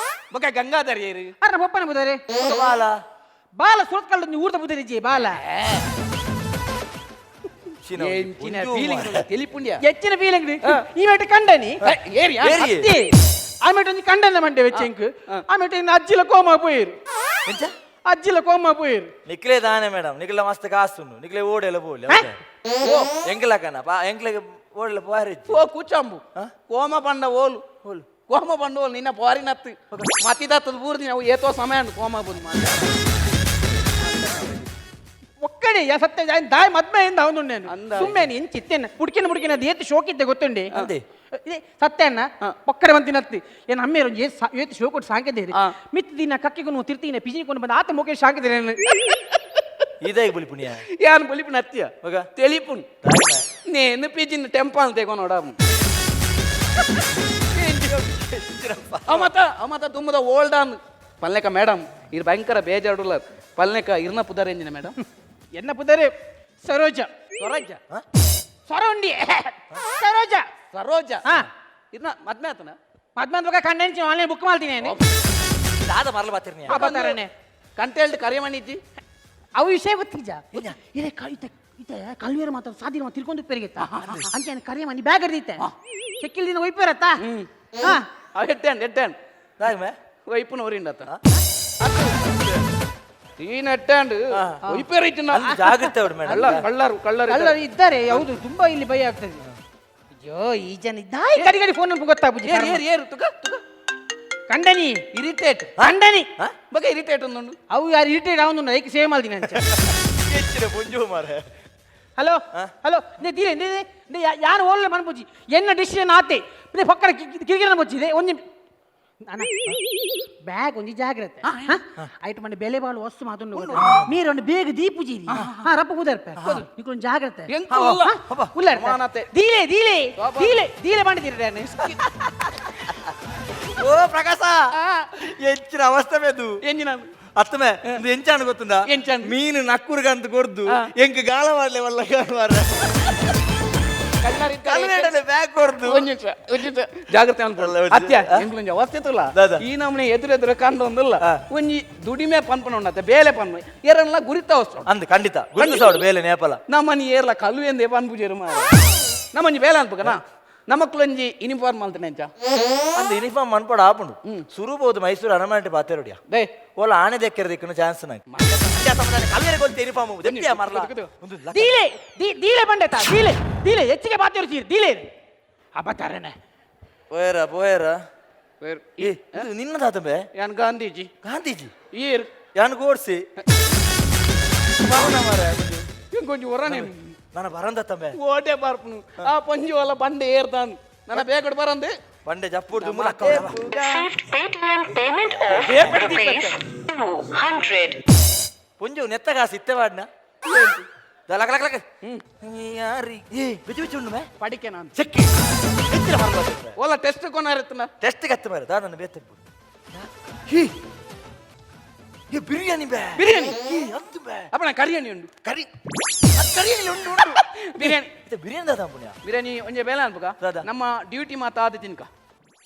ಬೊಕ ಗಂಗಾಧರ್ ಏರು? ಅರ್ನ ಬೊಪ್ಪನ ಬುದಾರೆ. ಬಾಲ. ಬಾಲ ಸೋತ್ಕೊಳ್ಳ ಊರ್ದ ಬುದರಿಜಿ ಬಾಲ. ಎಂಚಿನ ಫೀಲಿಂಗ್ ತೆಲಿಪುಂಡ್ಯ. ಹೆಚ್ಚಿನ ಫೀಲಿಂಗ್ ಈ ಮೇಟ ಕಂಡನಿ. ಏರಿ. ಏರಿ. ಅತ್ತಿ, ಆ ಮೇಟ ಒಂಜಿ ಕಂಡನ ಮಂಡೆ ವೆಚ್ಚೆಂಕ್ ಆ ಮೇಟ ಇನ್ನು ಅಜ್ಜಿಲ ಕೋಮ ಪೋಯಿರು. ಎಂಚ? ಅಜ್ಜಿಲ ಕೋಮ ಪೋಯಿರು. ನಿಕ್ಲೆ ದಾನೆ ಮೇಡಮ್, ನಿಕ್ಲೆ ಮಸ್ತ್ ಕಾಸುಂಡು, ನಿಕ್ಲೆ ಓಡೆಲ್ಲ ಬೋಲೆ. ಓ ಎಂಕಲಕನ ಪಾ ಎಂಕ್ಲೆಗ್ ಓಡ್ಲ ಪೋರಿ ಓ ಕೂಚಾಂಬು ಕೋಮ ಪಂಡ ಓಲು ಓಲು ಕೋಮ ಪಂಡ ಓಲು ನಿನ್ನ ಪೋರಿನತ್ತು ಮತ್ತಿದತ್ತದ ಬೂರ್ದಿ ನಾವು ಏತೋ ಸಮಯ ಉಂಟು ಕೋಮ ಬಂದು ಮಾಡ ಒಕ್ಕಡೆ ಯಾ ಸತ್ಯ ದಾಯ್ ಮದ್ಮೆಯಿಂದ ಅವನು నేను ಅಂದ. ಸುಮ್ಮನೆ ಇಂಚಿತ್ತೇನೆ ಹುಡುಕಿನ ಹುಡುಕಿನ ಅದು ಏತು ಶೋಕಿದ್ದೆ ಗೊತ್ತುಂಡಿ ಅಂದೆ. ಇದೆ ಸತ್ಯನ್ನ ಪಕ್ಕಡೆ ಬಂತಿನತ್ತಿ ಏನು ಅಮ್ಮೇರು ಏತು ಶೋಕೊಟ್ಟು ಸಾಕಿದ್ದೇರಿ ಮಿತ್ ದಿನ ಕಕ್ಕಿಗೂ ತಿರ್ತೀನ ಪಿಜಿನಿಕೊಂಡು ಬಂದ ಆತ ಮುಖೇಶ್ ಸಾಕಿದ್ದೇನೆ ಇದೇ ಬುಲಿ ಪುಣ್ಯ ಯಾನ್ ಬಲಿಪುನ ಅತ್ತಿಯ ಮಗ. ತೆಲಿಪುನ್ ನೇನು ಪಿಜಿನ ಟೆಂಪಾಲ್ ತೆಗೋ ನೋಡ ಅಮತ ಅಮತ ತುಂಬದ ಓಲ್ಡ್ ಆನ್ ಪಲ್ಲೆಕ ಮೇಡಮ್ ಇರ್ ಭಯಂಕರ ಬೇಜಾರುಲ್ಲ ಪಲ್ಲೆಕ ಇರ್ನ ಪುದರ್ ಎಂಜಿನ ಮೇಡಮ್ ಎನ್ನ ಪುದರೆ ಸರೋಜ ಸರೋಜ ಸೊರೊಂಡಿ ಸರೋಜ ಸರೋಜ ಹಾ. ಇರ್ನ ಮದ್ಮೆ ಆತನ ಮದ್ಮಂದ ಬಗ ಕಣ್ಣೆಂಚಿ ಆನ್ಲೈನ್ ಬುಕ್ ಮಾಡ್ತೀನಿ ನಾನು ದಾದ ಮರಲ ಬಾತಿರ್ನಿ ಅಬತಾರನೆ ಕಂಟೇಳ್ದು ಕರಿಯಮಣಿಜ್ಜಿ ಅವು ವಿಷಯ ಗೊತ್ತಿಜ ಇದೇ ಇತ್ತೆ ಇತ್ತೆ ಕಲ್ವೇರು ಮಾತ್ರ ಸಾದಿನ ತಿರ್ಕೊಂಡು ಪೆರಿಗೆತ್ತ ಅಂಚೆ ಕರಿಯಮಣಿ ಬ್ಯಾಗ್ ಅರ್ದಿತ್ತೆ ಚೆಕ್ಕಿಲ್ ದಿನ ಒಯ್ಪೇರತ್ತ ಹಾ ಅವ್ ಎಟ್ಟೆನ್ ಎಟ್ಟೆನ್ ದಾಯ ಮೇ ವೈಪುನ ಊರಿಂಡತ್ತ ತೀನ್ ಎಟ್ಟೆಂಡ್ ಒಯ್ಪೇರೈತಿನ ಅಲ್ಲಿ ಜಾಗ್ರತೆ ಅವ್ರು ಮೇಡಮ್ ಅಲ್ಲ ಕಳ್ಳರು ಕಳ್ಳರು ಕಳ್ಳರು ಇದ್ದಾರೆ ಹೌದು ತುಂಬಾ ಇಲ್ಲಿ ಭಯ ಆಗ್ತದೆ ಅಯ್ಯೋ ಈ ಜನ ಇದ್ದಾಯ್ ಕಡಿ ಕಡಿ ಫೋನ್ ಗೊತ್ತಾಗ್ಬುಜಿ ಏರು ಏರು ಏರು ತುಕ ತುಕ ಕಂಡನಿ ಇರಿಟೇಟ್ ಕಂಡನಿ ಬಗೆ ಇರಿಟೇಟ್ ಒಂದುಂಡು ಅವು ಯಾರು ಇರಿಟೇಟ್ ಅವನು ಲೈಕ್ ಸೇವ್ ಮಾಡ್ತೀನಿ ಅಂಚೆ ಹೆಚ್ಚಿನ ಪುಂಜು ಮಾರೆ ಹಲೋ ಹಲೋ ನೇ ತೀರೆ ನೇ ನೇ ಯಾರು ಓಡಲೆ ಮನ್ಪುಜಿ ಎನ್ನ ಡಿಸಿಷನ್ ಆತೆ ನೇ ಪಕ್ಕಡ ಕಿರಿಕಿರನ ಬೊಚ್ಚಿದೆ ಒಂಜಿ ಅಣ್ಣ ಬ್ಯಾಗ್ ಒಂಜಿ ಜಾಗ್ರತೆ ಐಟ್ ಮಂಡೆ ಬೆಲೆ ಬಾಳು ವಸ್ತು ಮಾತುಂಡು ನೀರೊಂದು ಬೇಗ ದೀಪುಜಿ ಹಾ ರಪ್ಪ ಕೂದರ್ಪೆ ನಿಕ್ಕೊಂದು ಜಾಗ್ರತೆ ಎಂಕು ಉಲ್ಲ. ಉಲ್ಲ ಸಮಾನತೆ. ದೀಲೆ ದೀಲೆ ದೀಲೆ ದೀಲೆ ಮಾಡಿದ್ದೀರ ಓ ಪ್ರಕಾಶ ಹೆಚ್ಚಿನ ಅವಸ್ಥೆ ಮೇದು ಎಂಜಿನ ಅತ್ತಮೆ ಇದು ಎಂಚಾಣ ಗೊತ್ತುಂಡ ಎಂಚಾಂಡ್? ಮೀನು ನಕ್ಕುರ್ಗಂತ ಕೊರ್ದು ಎಂಕ್ ಗಾಳ ಮಾಡ್ಲೆ ವಲ್ಲ ಗಾಳ ಮಾರ್ರೆ ಕಲ್ವೇಡಲೆ ಬ್ಯಾಗ್ ಕೊರ್ದು ಒಂಜಿ ನಿಮಿಷ ಒಂಜಿ ನಿಮಿಷ ಜಾಗ್ರತೆ ಅನ್ಕೊಳ್ಳ ಅಲ್ಲ, ಒಂಜಿ- ಅತ್ಯ ಎಂಕ್ಲೊಂಜಿ ಅವಸ್ಥೆ ತುಲ್ಲ ದಾದಾ. ಈ ನಮ್ಮನೆ ಎದುರೆದುರು ಕಂಡು ಒಂದಿಲ್ಲ ಒಂಜಿ ದುಡಿಮೆ ಪನ್ಪನ ಉಂಡತ್ತೆ ಬೇಲೆ ಪನ್ಪ ಏರನ್ಲ ಗುರಿತ ವಸ್ತು ಅಂದ್ ಖಂಡಿತ ಗುರುತು ಸಾವಡು ಬೇಲೆ ನೇಪಲ ನಮ್ಮನಿ ಏರ್ಲ ಕಲ್ಲು ಎಂದೇ ಪನ್ಪುಜೇರು ಮಾರ ನಮ್ಮಂಜಿ ಬೇಲೆ ಅನ್ಪಕನಾ ನಮಕ್ಲೊಂಜಿ ಯೂನಿಫಾರ್ಮ್ ಅಲ್ತನೆ ಅಂಚ ಅಂದ್ ಯೂನಿಫಾರ್ಮ್ ಮನ್ಪಡ ಆಪುಂಡು ಸುರುಬೋದು ಮೈಸೂರು ಅರಮನೆ ಪಾತೆರುಡಿಯ they ಓಲ ಆಣೆ ದೆಕ್ಕೆರದಿಕ್ಕನು ಚಾನ್ಸ್ ನಂಗೆ ಕಲ್ವೇರೆ ಗೊತ್ತ ಯೂನಿಫಾರ್ಮ್ ದೆಪ್ಪಿಯ ಮರ್ಲ ಒಂದು ಲಕ್ಕ. ದೀಲೆ ದೀಲೆ ಬಂಡೆತ ದೀಲೆ ದೀಲೆ ಹೆಚ್ಚಿಗೆ ಬಾತಿರ್ತೀರಿ ದೀಲೆ ಅಬತಾರನೆ ಪೋಯರ ಪೋಯರ ಏ ಇದು ನಿನ್ನ ತಾತಂಬೆ ಯಾನ್ ಗಾಂಧೀಜಿ ಗಾಂಧೀಜಿ ಏರ್ ಯಾನ್ ಗೋಡ್ಸಿ ಬಾವನ ಮಾರ್ರೆ. ಇಂಕೊಂಜಿ ಹೊರನೆ ನನ್ನ ಬರಂದ ತಂಬೆ ಓಟೆ ಬರ್ಪುನು ಆ ಪಂಜಿ ಒಲ್ಲ ಬಂಡೆ ಏರ್ತಾನು ನನ್ನ ಬೇಕಡ್ ಬರಂದೆ ಬಂಡೆ ಜಪ್ಪುಡ್ದು ಮೂಲಕ Paytm payment of rupees 200. ಪುಂಜು ನೆತ್ತ ಕಾಸು ಇತ್ತೆ ವಾಡ್ನ ಲಕ ಲಕ ಲಕ ಯಾರಿ ಏ ಬಿಚ್ಚು ಬಿಚ್ಚು ಉಂಡು ಮೇ ಪಡಿಕೆ ನಾನು ಚೆಕ್ಕಿ ಎತ್ತಿರ ಮರ್ಲ ಓಲ ಟೆಸ್ಟ್ ಕೊನಾರಿತ್ತನ ಟೆಸ್ಟ್ ಕತ್ತ ಮಾರೆ ದಾದನ ಬೇತೆ ಹಿ ಏ ಬಿರಿಯಾನಿ ಬೇ ಬಿರಿಯಾನಿ? ಏ ಅಂತು ಬೇ ಅಪ್ಪಣ ಕರಿಯಾಣಿ ಉಂಡು ಕರಿ ಅದ್ ಕರಿಯಲ್ಲಿ ಉಂಡು ಉಂಡು ಬಿರಿಯಾನಿ ಇದು ಬಿರಿಯಾನಿ ದಾದ ಪುಣ್ಯ ಬಿರಿಯಾನಿ ಒಂಜೆ ಬೇಲೆ ಅನ್ಪಕ ದಾದಾ. ನಮ್ಮ ಡ್ಯೂಟಿ ಮಾತ ಆದ ತಿನ್ಕ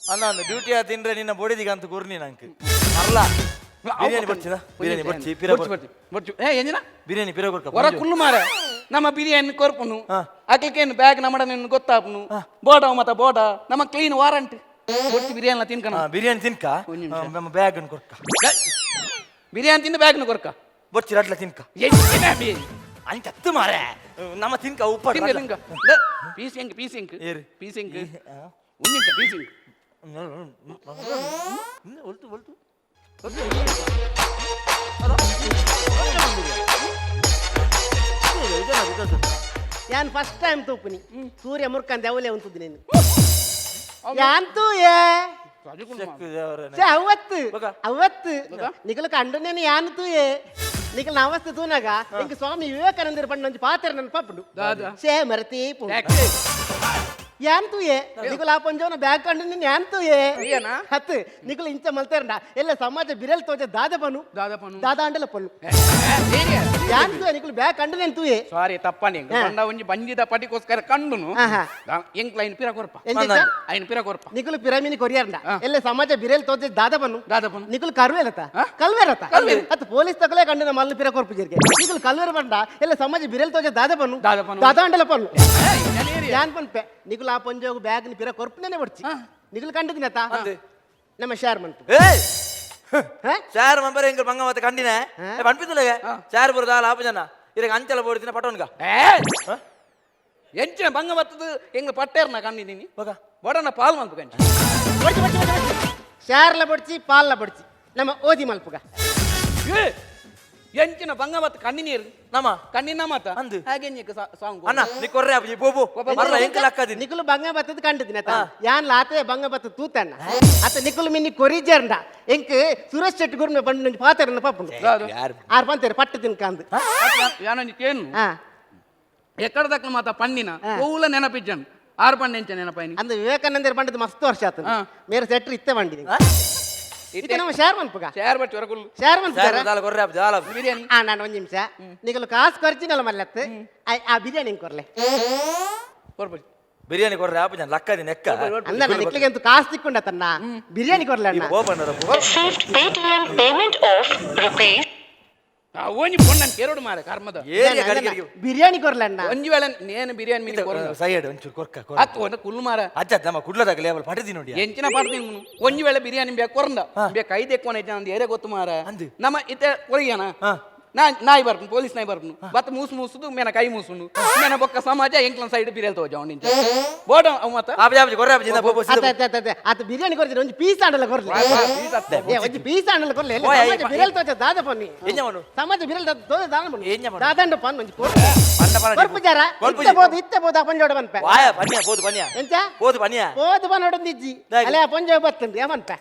ಅಣ್ಣ ಅಂದ ಡ್ಯೂಟಿ ಆ ತಿಂದ್ರೆ ನಿನ್ನ ಬೋಡಿದಿಗೆ ಅಂತ ಗುರ್ನಿ ನಂಗೆ ಮರ್ಲ ಬಿರಿಯಾನಿ ಬರ್ಚಿದ ಬಿರಿಯಾನಿ ಬರ್ಚಿ ಪಿರ ಬೊರ್ಚು ಬೊರ್ಚು ಏ ಎಂಜಿನ ಬಿರಿಯಾನಿ ಪಿರ ಕೊಡ್ಕ ಹೊರ ಕುಲ್ಲು ಮಾರೆ ನಮ್ಮ ಬಿರಿಯಾನಿ ಕೊರ್ಪುನು ಹಾ. ಅಕ್ಲಿಕೇನು ಬ್ಯಾಗ್ ನಮ್ಮಡ ನಿನ್ನ ಗೊತ್ತಾಪುನು ಬೋಡ ಮತ್ತ ಬೋಡ ನಮ್ಮ ಕ್ಲೀನ್ ವಾರಂಟ್ ಬೊರ್ಚು ಬಿರಿಯಾನಿ ತಿನ್ಕಣ ಬಿರಿಯಾನಿ ತಿನ್ಕ ಒಂದ್ ನಿಮಿಷ. ನಮ್ಮ ಬ್ಯಾಗ್ ಅನ್ನು ಕೊಡ್ಕ ಬಿರಿಯಾನಿ ತಿಂದು ಬ್ಯಾಗ್ನ ಕೊರ್ಕ ಬೊರ್ಚಿ ರಟ್ಲ ತಿನ್ಕ ಎಂಜಿನ ಬಿರಿಯಾನಿ ಅಂಚ ಹತ್ತು ಮಾರೆ ನಮ್ಮ ತಿನ್ಕ ಉಪ್ಪ ತಿನ್ಕ ತಿನ್ಕ ಪೀಸ್ ಎಂಕ್ ಪೀಸ್ ಎಂಕ್ ಏರು. ಪೀಸ್ ಎಂಕ್ ಒಂದ್ ನಿಮಿಷ ಪೀಸ್ ಎಂಕ್ ಒಲ್ತು ಒಲ್ತು ಯಾನ್ ಫಸ್ಟ್ ಟೈಮ್ ತೂಪುನಿ ಸೂರ್ಯ ಮುರ್ಕಂದ ಅವಲೇ ಉಂಟುದು ನೀನು ಯಾನ್ ತೂಯೆ ಛೆ, ಅವತ್ತು ಅವತ್ತು ನಿಕಲ ಕಂಡು నేను ಯಾನ್ ತೂಯೆ ನಿಕಲ ಅವಸ್ಥೆ ತೂನಾಗ ಇಂಕ ಸ್ವಾಮಿ ವಿವೇಕಾನಂದರ ಪಂಡ ಒಂಜಿ ಪಾತ್ರ ನನ್ನ ಪಪ್ಪುಂಡು ಶೇ ಮರತಿ ಯಾನ್ ತೂಯೆ ನಿಕಲ ಆ ಪಂಜವನ ಬ್ಯಾಗ್ ಕಂಡು ನೀನು ಯಾನ್ ತೂಯೆ ತೂಯೆನಾ? ಹತ್ತು ನಿಕಲ ಇಂಚ ಮಲ್ತೇರಂಡ ಎಲ್ಲ ಸಮಾಜ ಬಿರಲ್ ತೋಜ ದಾದ ಪನು ದಾದ ಪನು. ದಾದ ಅಂಡಲ ಪನ್ನು ಯಾನ್ ತೂಯೆ ನಿಕಲ ಬ್ಯಾಗ್ ಕಂಡು నేను ತೂಯೆ ಸಾರಿ ತಪ್ಪನೆ ಹಾ. ಬಂಡ ಒಂಜಿ ಬಂಜಿದ ಪಟಿಕೋಸ್ಕರ ಕಂಡುನು ಆಹಾ. ಎಂಕ್ಲ ಐನ್ ಪಿರ ಕೊರ್ಪ ಎಂಚಿತ್ತ? ಐನ್ ಪಿರ ಕೊರ್ಪ ನಿಕುಲು ಪಿರಮಿನಿ ಕೊರಿಯರ್ಂಡ ಎಲ್ಲ ಸಮಾಜ ಬಿರೇಲ್ ತೋಜ ದಾದ ಪನ್ನು ದಾದ ಪನ್ನು. ನಿಕುಲು ಕರ್ವೇಲತ ಆ? ಕಲ್ವೇರತ ಕಲ್ವೇರು. ಅತ್ ಪೊಲೀಸ್ ತಕಲೇ ಕಂಡು ಮಲ್ಲು ಪಿರ ಕೊರ್ಪು ಜೀರಿಗೆ ನಿಕುಲು ಕಲ್ವೇರ ಬಂಡ ಎಲ್ಲ ಸಮಾಜ ಬಿರೇಲ್ ತೋಜ ದಾದ ಪನ್ನು ದಾದ ಪನ್ನು. ದಾದ ಅಂಡಲ ಪನ್ನು ಯಾನ್ ಪನ್ಪೆ ನಿಕುಲು ಆ ಪಂಜೋಗು ಬ್ಯಾಗ್ ನಿ ಪಿರ ಕೊರ್ಪುನೇನೆ ಬಡ್ಚಿ ನಿಕುಲು ಕಂಡದಿನತ ನಮ್ಮ ಶೇರ್ ಮಂತು ಏಯ್ ಹಾ? ಚಾರ್ ಮಂಬರ್ ಎಂಗ್ ಬಂಗ ಮತ್ತೆ ಕಂಡಿನ ಪನ್ಪಿತ್ತಲಗೆ ಚಾರ್ ಬರುದ ಆಪ ಜನ ಇರಗ ಅಂಚಲ ಬೋಡಿತಿನ ಪಟೋನ್ಗ ಏ ಎಂಚಿನ ಬಂಗ ಬತ್ತದು ಎಂಗ್ಲ ಪಟ್ಟೇರ್ನ ಕಣ್ಣಿದ್ದೀನಿ ಬಡನ ಪಾಲ್ ಮಲ್ಪು ಕಂಚಿ. ಬಡ್ಚಿ ಬಡ್ಚಿ ಬಡ್ಚಿ ಬಡ್ಚಿ. ಶಾರ್ಲ ಬಡ್ಚಿ ಪಾಲ್ಲ ಬಡ್ಚಿ ನಮ್ಮ ಓದಿ ಮಲ್ಪುಗ. ಏ, ಎಂಚಿನ ಬಂಗ ಬತ್ತ ಕಣ್ಣಿ ನೀರು ನಮ್ಮ ಕಣ್ಣಿನ ಮಾತ ಅಂದು. ಹಾಗೆ ಸಾಂಗ್ ಅಣ್ಣ ನೀ ಕೊರ್ರೆ ಅಪ್ಪ ಬೋಬೋ ಮರ್ಲ ಎಂಕಲ್ ಅಕ್ಕದಿನಿ. ನಿಕುಲು ಬಂಗ ಬತ್ತದ ಕಂಡಿದ್ದೀನಿ ಆತ ಯಾನ್ ಲಾತೆ ಬಂಗ ಬತ್ತ ತೂತಣ್ಣ ಅತ್ತ ನಿಕುಲು ಮಿನ್ನಿ ಕೊರಿಜರ್ಂಡ ಎಂಕ್ ಸುರೇಶ್ ಶೆಟ್ಟಿ ಗುರುನ ಬಂದು ಪಾತೆರನ್ನ ಪಾಪುಂಡು. ಆರ್ ಪಂತೇರು ಪಟ್ಟು ತಿನ್ಕಂದು. ಯಾನೊಂಜಿ ಕೇನು ಹಾ. ಎಕ್ಕಡ ದಕ್ಕಲ ಮಾತ ಪಣ್ಣಿನ ಓವುಲ ನೆನಪಿಜ್ಜನ್ ಆರು ಪಣ್ಣ ಎಂಚ ನೆನಪಾಯಿನಿ. ಅಂದು ವಿವೇಕಾನಂದರ ಬಂಡದ ಮಸ್ತ್ ವರ್ಷ ಆತ. ಹಾ. ಮೇರೆ ಸೆಟ್ರ್ ಇತ್ತೆ ಬಂಡಿನಿ. ಇತ್ತೆ ನಮ್ಮ ಶೇರ್ ಮನ್ಪುಗ. ಶೇರ್ ಬಚ್ಚಿ ಹೊರಗುಲ್. ಶೇರ್ ಮನ್ಪುಗಾರ. ದಾಲ ಕೊರ್ರೆ ಅಪ್ಪ ದಾಲ ಬಿರಿಯಾನಿ. ಆ ನಾನು ಒಂದ್ ನಿಮಿಷ ನಿಕಲು ಕಾಸು ಖರ್ಚಿನಲ್ಲ ಮಲ್ಲತ್ತು ಆ ಬಿರಿಯಾನಿ ಕೊರ್ಲೆ. ಕೊರ್ಬಡಿ. ಬಿರಿಯಾನಿ ಕೊರ್ರೆ ಅಪ್ಪ ಜನ ಲಕ್ಕದಿನಿ ಎಕ್ಕ. ಅಂದ ನಿಕ್ಲಿಗೆ ಅಂತೂ ಕಾಸು ತಿಕ್ಕೊಂಡ ತನ್ನ ಬಿರಿಯಾನಿ ಕೊರ್ಲೆ ಅಣ್ಣ. Open. Received Paytm payment of rupees ಆ ಓಂಜಿ ಪೊಣ್ಣನ್ ಕೆರಡು ಮಾರೆ ಕರ್ಮದ. ಏರಿಯ ಕಡಿಗೆ. ಬಿರಿಯಾನಿ ಕೊರ್ಲೆ ಅಣ್ಣ. ಒಂಜಿ ವೇಳೆ ನೇನು ಬಿರಿಯಾನಿ ಮಿನಿ ಕೊರ್ಲ. ಸೈಡ್ ಒಂಚೂರು ಕೊರ್ಕ. ಅತ್ ಒಂದ ಕುಲ್ಲು ಮಾರ. ಅಜ್ಜ ನಮ್ಮ ಕುಡ್ಲದಾಗ ಲೇಬಲ್ ಪಡೆದಿ ನೋಡಿ. ಎಂಚಿನ ಪಾಡ್ತೀನಿ ಒಂಜಿ ವೇಳೆ ಬಿರಿಯಾನಿ ಬೇ ಕೊರಂದ ಬೇ ಕೈ ದೆಕ್ಕೋನ ಐತೆ ಅಂದ್ ಏರೆ ಗೊತ್ತು ಮಾರ. ಅಂದು. ನಮ್ಮ ಇತ್ತೆ ಕೊರಿಯನ ನಾ ನಾಯಿ ಬರ್ಪುನು ಪೊಲೀಸ್ ನಾಯಿ ಬರ್ಪುನು ಬತ್ತ ಮೂಸು ಮೂಸುದು ಮೇನ ಕೈ ಮೂಸುಂಡು ಮೇನ ಬೊಕ್ಕ ಸಮಾಜ ಎಂಕ್ಲನ್ ಸೈಡ್ ಬಿರಿಯಾನಿ ತೋಜ ಅವನಿಂಚ ಬೋಡ ಅವ್ ಮತ್ತ. ಆಪ ಜಾಪ ಕೊರ್ರೆ ಅಪ್ಪ ಜಿಂದ ಬೋಬೋ. ಅತ್ತ ಅತ್ತ ಅತ್ತ ಅತ್ತ ಬಿರಿಯಾನಿ ಕೊರ್ತೀನಿ ಒಂಜಿ ಪೀಸ್ ಆಂಡಲ ಕೊರ್ಲೆ. ಏ ಒಂಜಿ ಪೀಸ್ ಆಂಡಲ ಕೊರ್ಲೆ. ಎಲ್ಲ ಓಯ್, ಸಮಾಜ ಬಿರಿಯಾನಿ ತೋಜ ದಾದ ಪನ್ನಿ. ಎಂಜ ಮನು? ಸಮಾಜ ಬಿರಿಯಾನಿ ತೋಜ ದಾದ ಪನ್ನಿ. ಎಂಜ ಮನು? ದಾದಂಡ ಪನ್ ಒಂಜಿ ಕೊರ್ಲೆ. ಪಂಡ ಪಂಡ. ಕೊರ್ಪು ಜಾರ. ಕೊರ್ಪು ಇತ್ತೆ ಬೋದು ಇತ್ತೆ ಬೋದು ಆ ಪಂಜೋಡ ಪನ್ಪೆ. ವಾಯ ಪನ್ಯ ಬೋದು ಪನ್ಯ. ಎಂಚ? ಬೋದು ಪನ್ಯ. ಬೋದು ಪನ್ನೊಡೊಂದಿಜ್ಜಿ. ದಾಗಿ. ಅಲೆ ಆ ಪಂಜೋ ಬತ್ತುಂಡು ಏಮನ್ಪೆ.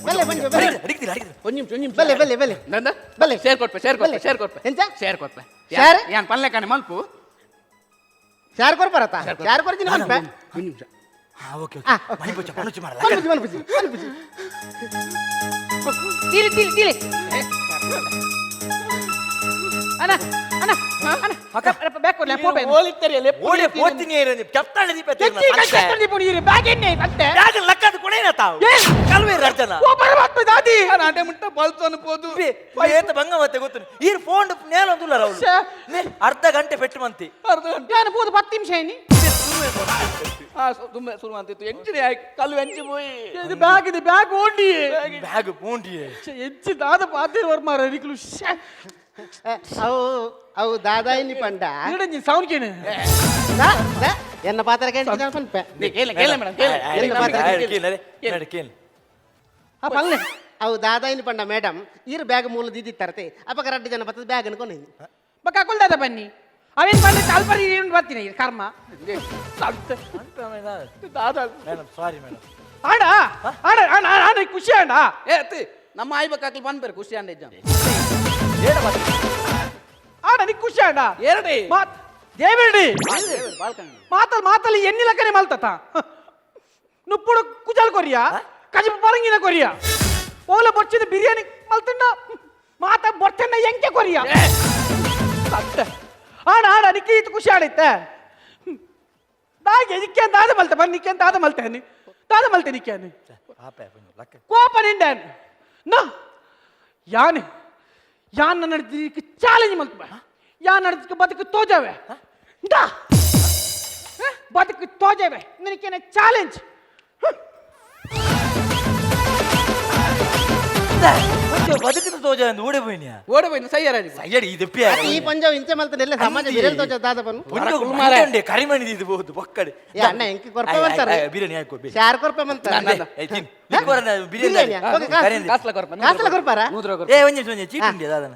ಬಲ್ಲೆ ಪಂಜೋ ಬಲ್ಲೆ. ಅಡಿಕ್ತಿಲ್ಲ ಅಡಿಕ್ತಿಲ್ಲ. ಒಂಜಿ ನಿಮಿಷ ಒಂಜಿ ನಿಮಿಷ. ಬಲ್ಲೆ ಬಲ್ಲೆ ಬಲ್ಲೆ. ನಂದ ಬಲ್ಲೆ. ಶೇರ್ ಕೊಟ್ಪೆ ಶೇರ್ ಕೊಟ್ಪೆ ಬಲ್ಲೆ. ಶೇರ್ ಕೊಟ್ಪೆ. ಎಂಚ? ಶೇರ್ ಕೊಟ್ಪೆ. ಶೇರ್? ಯಾನ್ ಪಲ್ಲೆ ಕಾಣೆ ಮಲ್ಪು. ಶಾರ್ ಕೊರ್ಪರತ ಶಾರ್ ಕೊರ್ಜಿನ ಪನ್ಪೆ. ಒಂಜಿ ನಿಮಿಷ. ಹಾ ಓಕೆ ಆ, ಓಕೆ. ಮಣಿಪುಚ್ಚ ಮಣುಚು ಮಾರಲ್ಲ. ಮನ್ಪುಜಿ ಮನ್ಪುಜಿ ಮನ್ಪುಜಿ. ತಿಳಿ ತಿಳಿ ತಿಳಿ. ಅಣ್ಣ ಅಣ್ಣ ಅಣ್ಣ ಬ್ಯಾಕ್ ಕೊಡ್ಲೆ ಪೋಪೆ. ಓಡಿ ಪೋತಿನಿ ಏರಿ ಕೆಪ್ತಾಳೆ ದೀಪ. ಬ್ಯಾಗ್ ಎಣ್ಣೆ ಅಂತೆ. ಯಾಕೆ ಲಕ್ಕದ ಕೊಡೇನ ತಾವು ಕಲ್ವೇರು ಅರ್ಜನ. ಓ ಪರಮಾತ್ಮ ದಾದಿ. ನಾಟೆ ಮುಟ್ಟ ಬಲ್ತನು ಪೋದು. ಏತ ಬಂಗ ಮತ್ತೆ ಗೊತ್ತು ಈ ಫೋನ್ ನೇಲ ಒಂದುಲ್ಲ ರಾಹುಲ್. ಅರ್ಧ ಗಂಟೆ ಪೆಟ್ಟು ಮಂತಿ. ಅರ್ಧ ಗಂಟೆ. ನಾನು ಪೋದು 10 ನಿಮಿಷ ಏನಿ. ಆ ತುಂಬ ಶುರು ಅಂತಿತ್ತು ಎಂಚಿನ ಆಯ್ತು ಕಲ್ಲು ಎಂಚಿ ಪೋಯಿ. ಇದು ಬ್ಯಾಗ್ ಇದು ಬ್ಯಾಗ್ ಓಂಡಿ. ಬ್ಯಾಗ್ ಪೋಂಡಿಯೇ. ಎಂಚಿ ದಾದ ಪಾತಿರ್ ವರ್ಮಾರ ನಿಕ್ಲು. ಅವು ಅವು ದಾದಾಯಿನಿ ಪಂಡ. ಸೌಂಡ್ ಕೇನು. ದಾ, ದಾ, ಎನ್ನ ಪಾತ್ರ ಕೇಳ್ತೀನಿ ಪನ್ಪೆ. ನೀ ಕೇಳ ಕೇಳ ಮೇಡಮ್ ಕೇಳ. ಎನ್ನ ಪಾತ್ರ ಕೇಳಿ ಕೇಳಿ. ಆ ಪಲ್ಲೆ. ಅವು ದಾದಾಯಿನಿ ಪಂಡ ಮೇಡಮ್ ಈರು ಬ್ಯಾಗ್ ಮೂಲ ದಿದ್ದಿ ತರತೆ ಅಪ್ಪ ರಡ್ಡು ಜನ ಬತ್ತದ ಬ್ಯಾಗ್ ಅನ್ಕೊಂಡು. ಬಕ್ಕ ಕೊಲ್ದಾದ ಬನ್ನಿ ಅವೇನು ಪಂಡ ಅಲ್ಪರಿ ಬರ್ತೀನಿ ಕರ್ಮ. Madam sorry madam. ಆಡ ಆಡ ಆಡ ಆಡ ಖುಷಿ ಆಡ. ಏ ಅತ್ತಿ ನಮ್ಮ ಆಯ್ಬೇಕಾಗ್ಲಿ ಬಂದ್ಬೇರೆ ಖುಷಿ ಅಂದ ಇಜ್ಜ. ಆಡ ನೀ ಖುಷಿ ಆಡ. ಎರಡೇ. ಮಾತ್ ದೇವೇಡಿ. ಬಾಳ್ಕಂಡು. ಮಾತಲ್ ಮಾತಲ್ಲಿ ಎನ್ನಿಲಕ್ಕನೆ ಮಲ್ತತ ನುಪ್ಪುಡು ಕುಜಲ್ ಕೊರಿಯಾ ಕಜಿಪು ಪರಂಗಿನ ಕೊರಿಯಾ ಓಲ ಬೊಚ್ಚಿದ ಬಿರಿಯಾನಿ ಮಲ್ತಂಡ ಮಾತ ಬೊಟ್ಟನ್ನ ಎಂಕೆ ಕೊರಿಯಾ ಸತ್ತ ಆಡ ಆಡ ನಿಕ್ಕಿ ಇತ್ತು ಖುಷಿ ಆಡೈತೆ ದಾಗೆ ನಿಕ್ಕೆ ಅಂತ ಆದ ಮಲ್ತೆ ಬನ್ನಿ ನಿಕ್ಕೆ ಅಂತ ಆದ ಮಲ್ತೆ ನೀ ದಾದ ಮಲ್ತೆ ನಿಕ್ಕೆ ನೀ ಪಾಪ ಲಕ್ಕ. ಕೋಪ ನಿಂಡೆ ನಾ ಯಾನೆ ಯಾನ್ ನನ್ನ ಚಾಲೆಂಜ್ ಮಲ್ತ ಯಾನ್ ನಡ್ದಿಕ್ಕೆ ಬದುಕು ತೋಜಾವೆ ದಾ ಬದುಕು ತೋಜಾವೆ ನಿನಕೇನೆ ಚಾಲೆಂಜ್. ಬದುಕಿದ ತೋಜ ಅಂದು ಓಡಿ ಪೋಯಿನಿಯಾ. ಓಡಿ ಹೋಯ್ನು ಸೈಯರ್ ಆಗಿ. ಸಯ್ಯಡಿ ಇದು ಈ ಪಂಜಾವ್ ಇಂಚೆ ಮಲ್ತದೆ ಎಲ್ಲ ಸಮಾಜ ಬಿರಿಯಾನಿ ತೋಜ ದಾದ ಪನ್ನು. ಕರಿಮಣಿ ಇದು ಬಹುದು ಬೊಕ್ಕಡೆ. ಏ ಅಣ್ಣ ಎಂಕಿ ಕೊರ್ಪೆ ಬರ್ತಾರೆ. ಬಿರಿಯಾನಿ ಹಾಕೋ. ಶಾರ್ ಕೊರ್ಪೆ ಮಂತಾರೆ. ಬಿರಿಯಾನಿ. ಓಕೆ, ಕಾಸು. ಕಾಸ್ಲ ಕೊರ್ಪ. ಕಾಸಲ ಕೊರ್ಪಾರ? ನೂರು ಏ ಒಂಜಿ ನಿಮಿಷ, ಒಂಜಿ ಚೀಟಿ ಉಂಡೆ ದಾದನ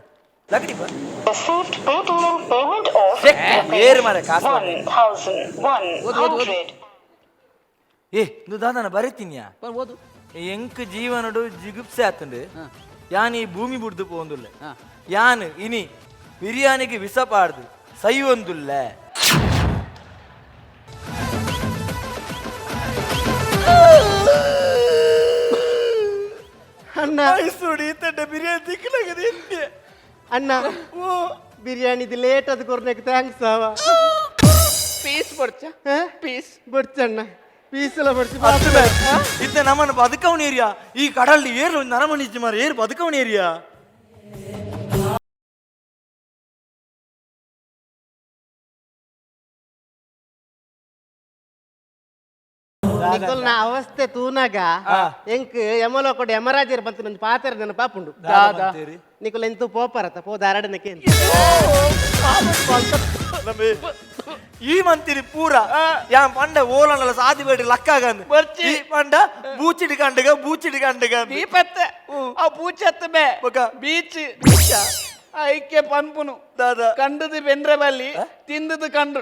ಲಕಡಿ ಬಾ. Received Paytm payment of ಏರು ಮಾರೆ ಕಾಸು ಮಾರೆ. 1100. ಏ ಇದು ದಾದನ ಬರೀತೀನಿಯಾ. ಓದು. ಎಂಕ್ ಜೀವನಡು ಜಿಗುಪ್ಸೆ ಆತಂಡು ಯಾನ್ ಈ ಭೂಮಿ ಬುಡ್ದು ಪೋಂದುಲ್ಲೆ ಯಾನ್ ಇನಿ ಬಿರಿಯಾನಿಗೆ ವಿಷ ಪಾಡ್ದು ಸೈವೊಂದುಲ್ಲೆ. ಅಣ್ಣ ಮೈಸೂರು ಈತಂಡ ಬಿರಿಯಾನಿ ತಿಕ್ಕಲಾಗದೆ ಎಂತೆ. ಅಣ್ಣ ಬಿರಿಯಾನಿದು ಲೇಟ್ ಅದು ಕೊರ್ನೆಕ್ thanks ಅವ. ಪೀಸ್ ಬಡ್ಚ. ಹ? ಪೀಸ್. ಬಡ್ಚಣ್ಣ ಪೀಸ್ ಎಲ್ಲ ಬಡ್ಚಿ. ಇತ್ತ ನಮ್ಮನ್ನ ಬದುಕವನ ಏರಿಯಾ ಈ ಕಡಲ್ಲಿ ಏರು ಒಂದು ನರಮಣಿ ಮಾರ ಏರು ಬದುಕವನ ಏರಿಯಾ. ನಿಕೋಲ್ನ ಅವಸ್ಥೆ ತೂನಾಗ ಎಂಕ್ ಯಮಲೋ ಕೊಡ ಯಮರಾಜರ್ ಬಂತು ನಂದು ಪಾತ್ರ ನನ್ನ ಪಾಪುಂಡು. ನಿಕೋಲ್ ಎಂತು ಪೋಪರತ ಪೋ ದಾರಡನಕ್ಕೆ. ಈ ಮಂತಿರಿ ಪೂರ ಯಾನ್ ಪಂಡ ಓಲನಲ ಸಾದಿ ಬೇಡಿ ಲಕ್ಕಾಗಂದು ಬರ್ಚಿ. ಈ ಪಂಡ ಬೂಚಿಡಿ ಕಂಡಗ ಬೂಚಿಡಿ ಕಂಡಗ ದೀಪತ್ತೆ ಆ ಪೂಚತ್ತ ಬೇ ಬೊಕ? ಬೀಚ್ ಐಕೆ ಪನ್ಪುನು ದಾದಾ. ಕಂಡದು ಬೆಂದ್ರೆ ಬಲ್ಲಿ ತಿಂದದು ಕಂಡು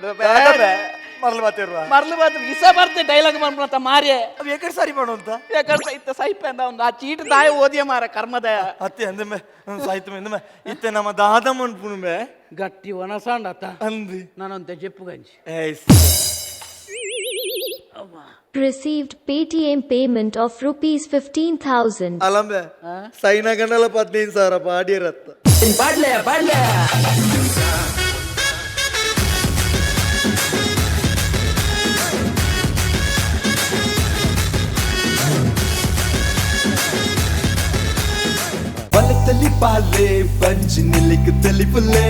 ಮರಳು ಮಾತಿರುವ ಮರ್ಲು ಬಾತು ಇಸ ಬರ್ತೆ ಡೈಲಾಗ್ ಪನ್ಪುನತ್ತ ಮಾರ್ಯೆ ಅವ್ ಎಕಡೆ ಸರಿ ಮಾಡು ಅಂತ ಯಾಕಂತ ಇತ್ತ ಸೈಪ ಅಂದ ಒಂದು ಆ ಚೀಟ್ ದಾಯ ಓದಿಯ ಮಾರ ಕರ್ಮದ ಅತ್ತೆ ಅಂದಮೆ ಸಾಯ್ತು ಅಂದಮೆ ಇತ್ತೆ ನಮ್ಮ ದಾದ ಮನ್ಪುನು ಗಟ್ಟಿ ಒಣಸಾಂಡತ್ತ ಅಂದು ನಾನಂತ ಜೆಪ್ಪು ಗಂಜಿ ಏಯ್ Received Paytm payment of rupees 15,000. ಅಲಂಬೆ Saina ಗಂಡಲ 15,000 ಪಾಡಿರತ್ತ ಪಾಡ್ಲೆ ಪಾಡ್ಲೆ. ಬಲತಲಿ ಪಾಲೆ punch ನಿಲಿಕ್ ತಲಿಪುಲೆ,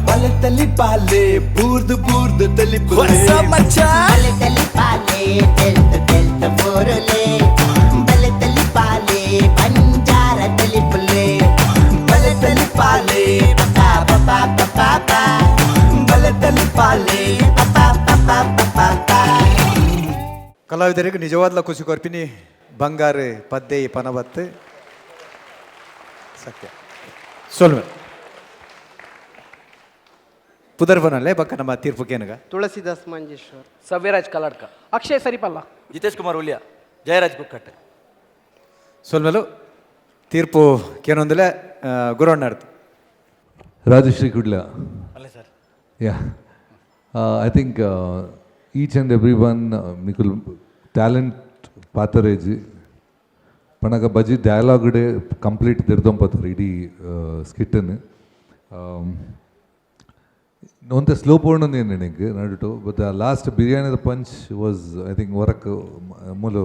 ಬಲತಲಿ ಪಾಲೆ ಬೂರ್ದು ಬೂರ್ದು ತಲಿಪುಲೆ. ಬಲೆ ಪಾಲೆ ತೆಲ್ತ ತೆಲ್ತ ಬೋರಲೆ, ಬಲೆ ತಲಿ ಪಾಲೆ ಬಂಜಾರ ತಲಿಪುಲೆ, ಬಲೆ ತಲಿಪಾಲೆ ಪಾ ಪಾ ಪಾ ಪಾ ಪಾ, ಬಲೆ ತಲಿಪಾಲೆ ಪಾ ಪಾ ಪಾ ಪಾ ಪಾ. ಕಲಾವಿದರಿಗೆ ನಿಜವಾದ್ಲ ಖುಷಿ ಕೊರ್ಪಿನಿ ಬಂಗಾರ ಪದ್ದೆ ಪನಬತ್ತು ಸತ್ಯ ಸೊಲ್ವೆ ಪುದರ್ವನಲ್ಲೇ ಬಕ್ಕ ನಮ್ಮ ತೀರ್ಪು ಕೇನಗ. ತುಳಸಿದಾಸ್ ಮಂಜೇಶ್ವರ್, ಸವ್ಯರಾಜ್ ಕಲಾಡ್ಕ, ಅಕ್ಷಯ್ ಸರಿಪಲ್ಲ, ಜಿತೇಶ್ ಕುಮಾರ್ ಉಲಿಯಾ, ಜಯರಾಜ್ ಕುಕ್ಕಟ್ಟೆ. ಸೊಲ್ಮೆಲು ತೀರ್ಪು ಕೇನೊಂದಲೆ ಗುರುವಣ್ಣಾರ್ದು. ರಾಜಶ್ರೀ ಕುಡ್ಲ. ಅಲ್ಲ sir. Yeah, I think each and every one ನಿಕುಲ್ talent ಪಾತರೇಜಿ ಪಣಗ ಬಜಿ ಡಯಲಾಗ್ಡೆ ಕಂಪ್ಲೀಟ್ ತಿರ್ದೊಂಪತ್ತಾರೆ ಇಡೀ ಸ್ಕಿಟ್ಟನ್ನು. ಒಂತೆ ಸ್ಲೋ ಪೋಣಂದು ಏನು ನಡುಟು, ಬಟ್ ಆ ಲಾಸ್ಟ್ ಬಿರಿಯಾನಿದ ಪಂಚ್ ವಾಸ್ I think ಹೊರಕ್ ಮೂಲು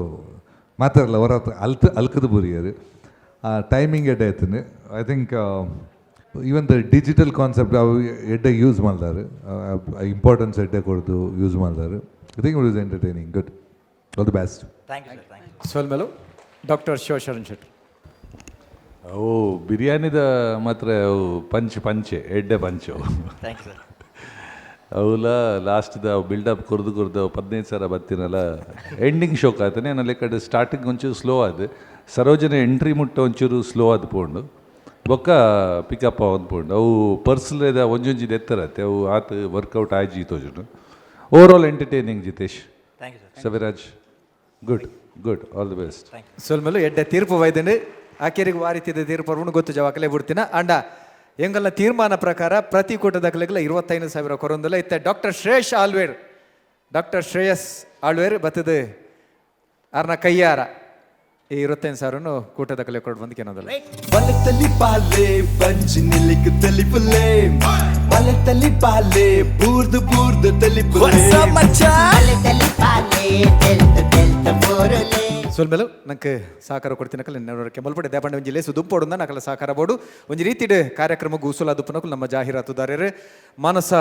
ಮಾತಾಡಲ್ಲ ಹೊರ ಅಲ್ತ ಅಲ್ಕದ ಬುರಿಯರು ಆ ಟೈಮಿಂಗ್ ಎಡ್ಡೆ ಆಯ್ತೀನಿ. I think even the digital concept ಅವು ಎಡ್ಡೆ ಯೂಸ್ ಮಾಡ್ತಾರೆ, ಇಂಪಾರ್ಟೆನ್ಸ್ ಎಡ್ಡೆ ಕೊಡ್ದು ಯೂಸ್ ಮಾಡ್ತಾರೆ. I think it is entertaining, good, all the best. Thank you sir, thank you. ಸೊಲ್ಮೆಲು doctor Shivasharan Shetty. ಅವು ಬಿರಿಯಾನಿದ ಮಾತ್ರ ಅವು ಪಂಚ್ ಪಂಚೆ ಎಡ್ಡೆ ಪಂಚು. Thank you sir. Avala ಲಾಸ್ಟ್ದ build up ಕೊರ್ದು ಕೊರ್ದು 15,000 ಬತ್ತಿನಲ್ಲ ಎಂಡಿಂಗ್ ಶೋಕ್ ಆಯ್ತಾನೆ ನನ್ನ ಲೆಕ್ಕ. ಸ್ಟಾರ್ಟಿಂಗ್ ಒಂಚೂರು ಸ್ಲೋ ಆದ, ಸರೋಜನ ಎಂಟ್ರಿ ಮುಟ್ಟ ಒಂಚೂರು ಸ್ಲೋ ಆದ ಪೋಂಡು, ಬೊಕ್ಕ ಪಿಕಪ್ ಆವೊಂದು ಪೋಂಡು. ಅವು ಪರ್ಸಲ್ ಒಂಜೊಂಜಿ ಎತ್ತರತ್ತೆ ಅವು ಆತ ವರ್ಕೌಟ್ ಆಯ್ಜಿ ತೋಜುಂಡು. Overall entertaining Jitesh. Thank you sir. Saviraj, good good, all the best. ಸೊಲ್ಮೆಲು ಎಡ್ಡೆ ತೀರ್ಪು ವೈದ್ಯಂಡು ಆಕೆರಿಗೆ ವಾರಿತಿದ್ದ ತೀರ್ಪು ಪರ್ವನು ಗೊತ್ತು ಜವಾಕಲೆ ಬಿಡ್ತೀನ. ಅಂಡ ಎಂಗಲ್ನ ತೀರ್ಮಾನ ಪ್ರಕಾರ ಪ್ರತಿ ಕೂಟದಾಗಲೆಲ್ಲ 25,000 ಕೊರೊಂದಲ್ಲ. ಇತ್ತೆ ಡಾಕ್ಟರ್ ಶ್ರೇಯಸ್ ಆಲ್ವೇರ್, ಡಾಕ್ಟರ್ ಶ್ರೇಯಸ್ ಆಳ್ವೇರ್ ಬತ್ತದ ಅರ್ನ ಕೈಯಾರ ಈ 25,000 ಕೂಟದ ಕಲೆ ಕೊಡ್ ಬಂದು ಕೇನೋದಲ್ಲ. ಬಲತಲಿ ಪಾಲೆ ಪಂಚ್ ನಿಲಿಕ್ ತಲಿಪುಲೆ, ಬಲತಲಿ ಪಾಲೆ ಬೂರ್ದು ಬೂರ್ದು ತಲಿಪುಲೆ. ಬಲೆ ತಲಿ ಪಾಲೆ ತೆಲ್ತ ತೆಲ್ತ ಬೋರಲೆ. ಸೊಲ್ಮೆಲು ನಂಗೆ ಸಹಕಾರ ಕೊಡ್ತೀನಕಲ್ ನಿನ್ನವರಕ್ಕೆ ಮಲ್ಪಡೆ ದೇಪಂಡ ಒಂಜಿ ಲೇಸು ದುಂಪೋಡುಂದ ನಕಲ ಸಹಕಾರ ಬೋಡು ಒಂಜಿ ರೀತಿಡ್ ಕಾರ್ಯಕ್ರಮ ಗೂಸುಲ ದುಪ್ಪನಕುಲು ನಮ್ಮ ಜಾಹೀರಾತುದಾರರು ಮಾನಸ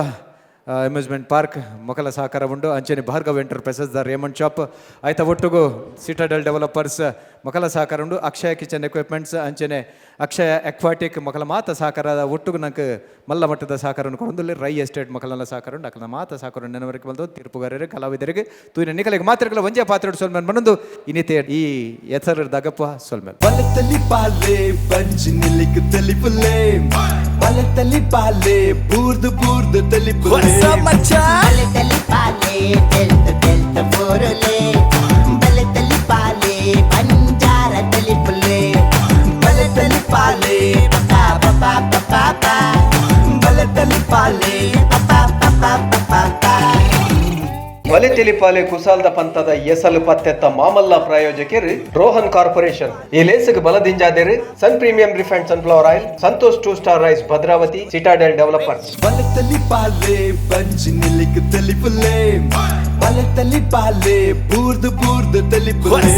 ಅಮ್ಯೂಸ್ಮೆಂಟ್ ಪಾರ್ಕ್ ಮೊಕಲ ಸಹಕಾರ ಉಂಡು. ಅಂಚನೆ Bhargav enterprises, the Raymond shop ಆಯ್ತ ಒಟ್ಟುಗು ಸಿಟಾಡೆಲ್ ಡೆವಲಪರ್ಸ್ ಮೊಕಲ ಸಹಕಾರ ಉಂಡು. ಅಕ್ಷಯ ಕಿಚನ್ ಎಕ್ವಿಪ್ಮೆಂಟ್ಸ್ ಅಂಚನೆ ಅಕ್ಷಯ ಅಕ್ವಾಟಿಕ್ ಮೊಕಲ ಮಾತ ಸಹಕಾರದ ಒಟ್ಟುಗು ನಂಗೆ ಮಲ್ಲ ಮಟ್ಟದ ಸಹಕಾರವನ್ನು ಕೊಡೊಂದು ರೈ ಎಸ್ಟೇಟ್ ಮೊಕಲಲ್ಲ ಸಹಕಾರ ಉಂಡು. ಅಕಲ ಮಾತ ಸಹಕಾರ ನೆನವರಿಗೆ ಬಂದು ತೀರ್ಪುಗಾರರು ಕಲಾವಿದರಿಗೆ ತೂರಿನ ನಿಕಲಿಗೆ ಮಾತ್ರಗಳ ಒಂಜೇ ಪಾತ್ರ ಸೊಲ್ಮೇಲೆ ಮನೊಂದು ಇನ್ನಿತೆ ಈ ಹೆಸರು ದಗಪ್ಪ ಸೊಲ್ಮೇಲೆ. ಬಲತಲಿ ಪಾಲೆ ಪಂಚ್ ನಿಲಿಕ್ ತಲಿಪುಲೆ, ಬಲತಲಿ ಪಾಲೆ ಬೂರ್ದು ಬೂರ್ದು ತಲಿಪುಲೆ. ಬಲೆ ತಲಿ ಪಾಲೆ ತೆಲ್ತ ತೆಲ್ತ ಬೋರಲೆ, ಬಲೆ ತಲಿ ಪಾಲೆ ಬಂಜಾರ ತಲಿಪುಲೆ, ಬಲೆ ತಲಿಪಾಲೆ ಪಾ ಪಾ ಪಾ ಪಾ ಪಾ, ಬಲೆ ತಲಿಪಾಲೆ ಪಾ ಪಾ ಪಾ ಪಾ ಪಾ. ಬಲೆ ತೆಲಿಪಾಲೆ ಕುಸಾಲ್ದ ಪಂತದ ಎಸಲು ಪತ್ತೆತ್ತ ಮಾಮಲ್ಲ ಪ್ರಾಯೋಜಕರು ರೋಹನ್ ಕಾರ್ಪೊರೇಷನ್. ಈ ಲೇಸುಗೆ ಬಲದಿಂಜಾದೇರು Sun premium refined sunflower oil, Santosh 2 star rice Bhadravati, Citadel developers. ಬಲೆ ತಲಿಪಾಲೆ ಪಂಚ್ ನಿಲಿಕ್ ತಲಿಪುಲೆ, ಬಲೆ ತಲಿಪಾಲೆ ಬೂರ್ದು ಬೂರ್ದು ತಲಿಪುಲೆ. ಬಲೆ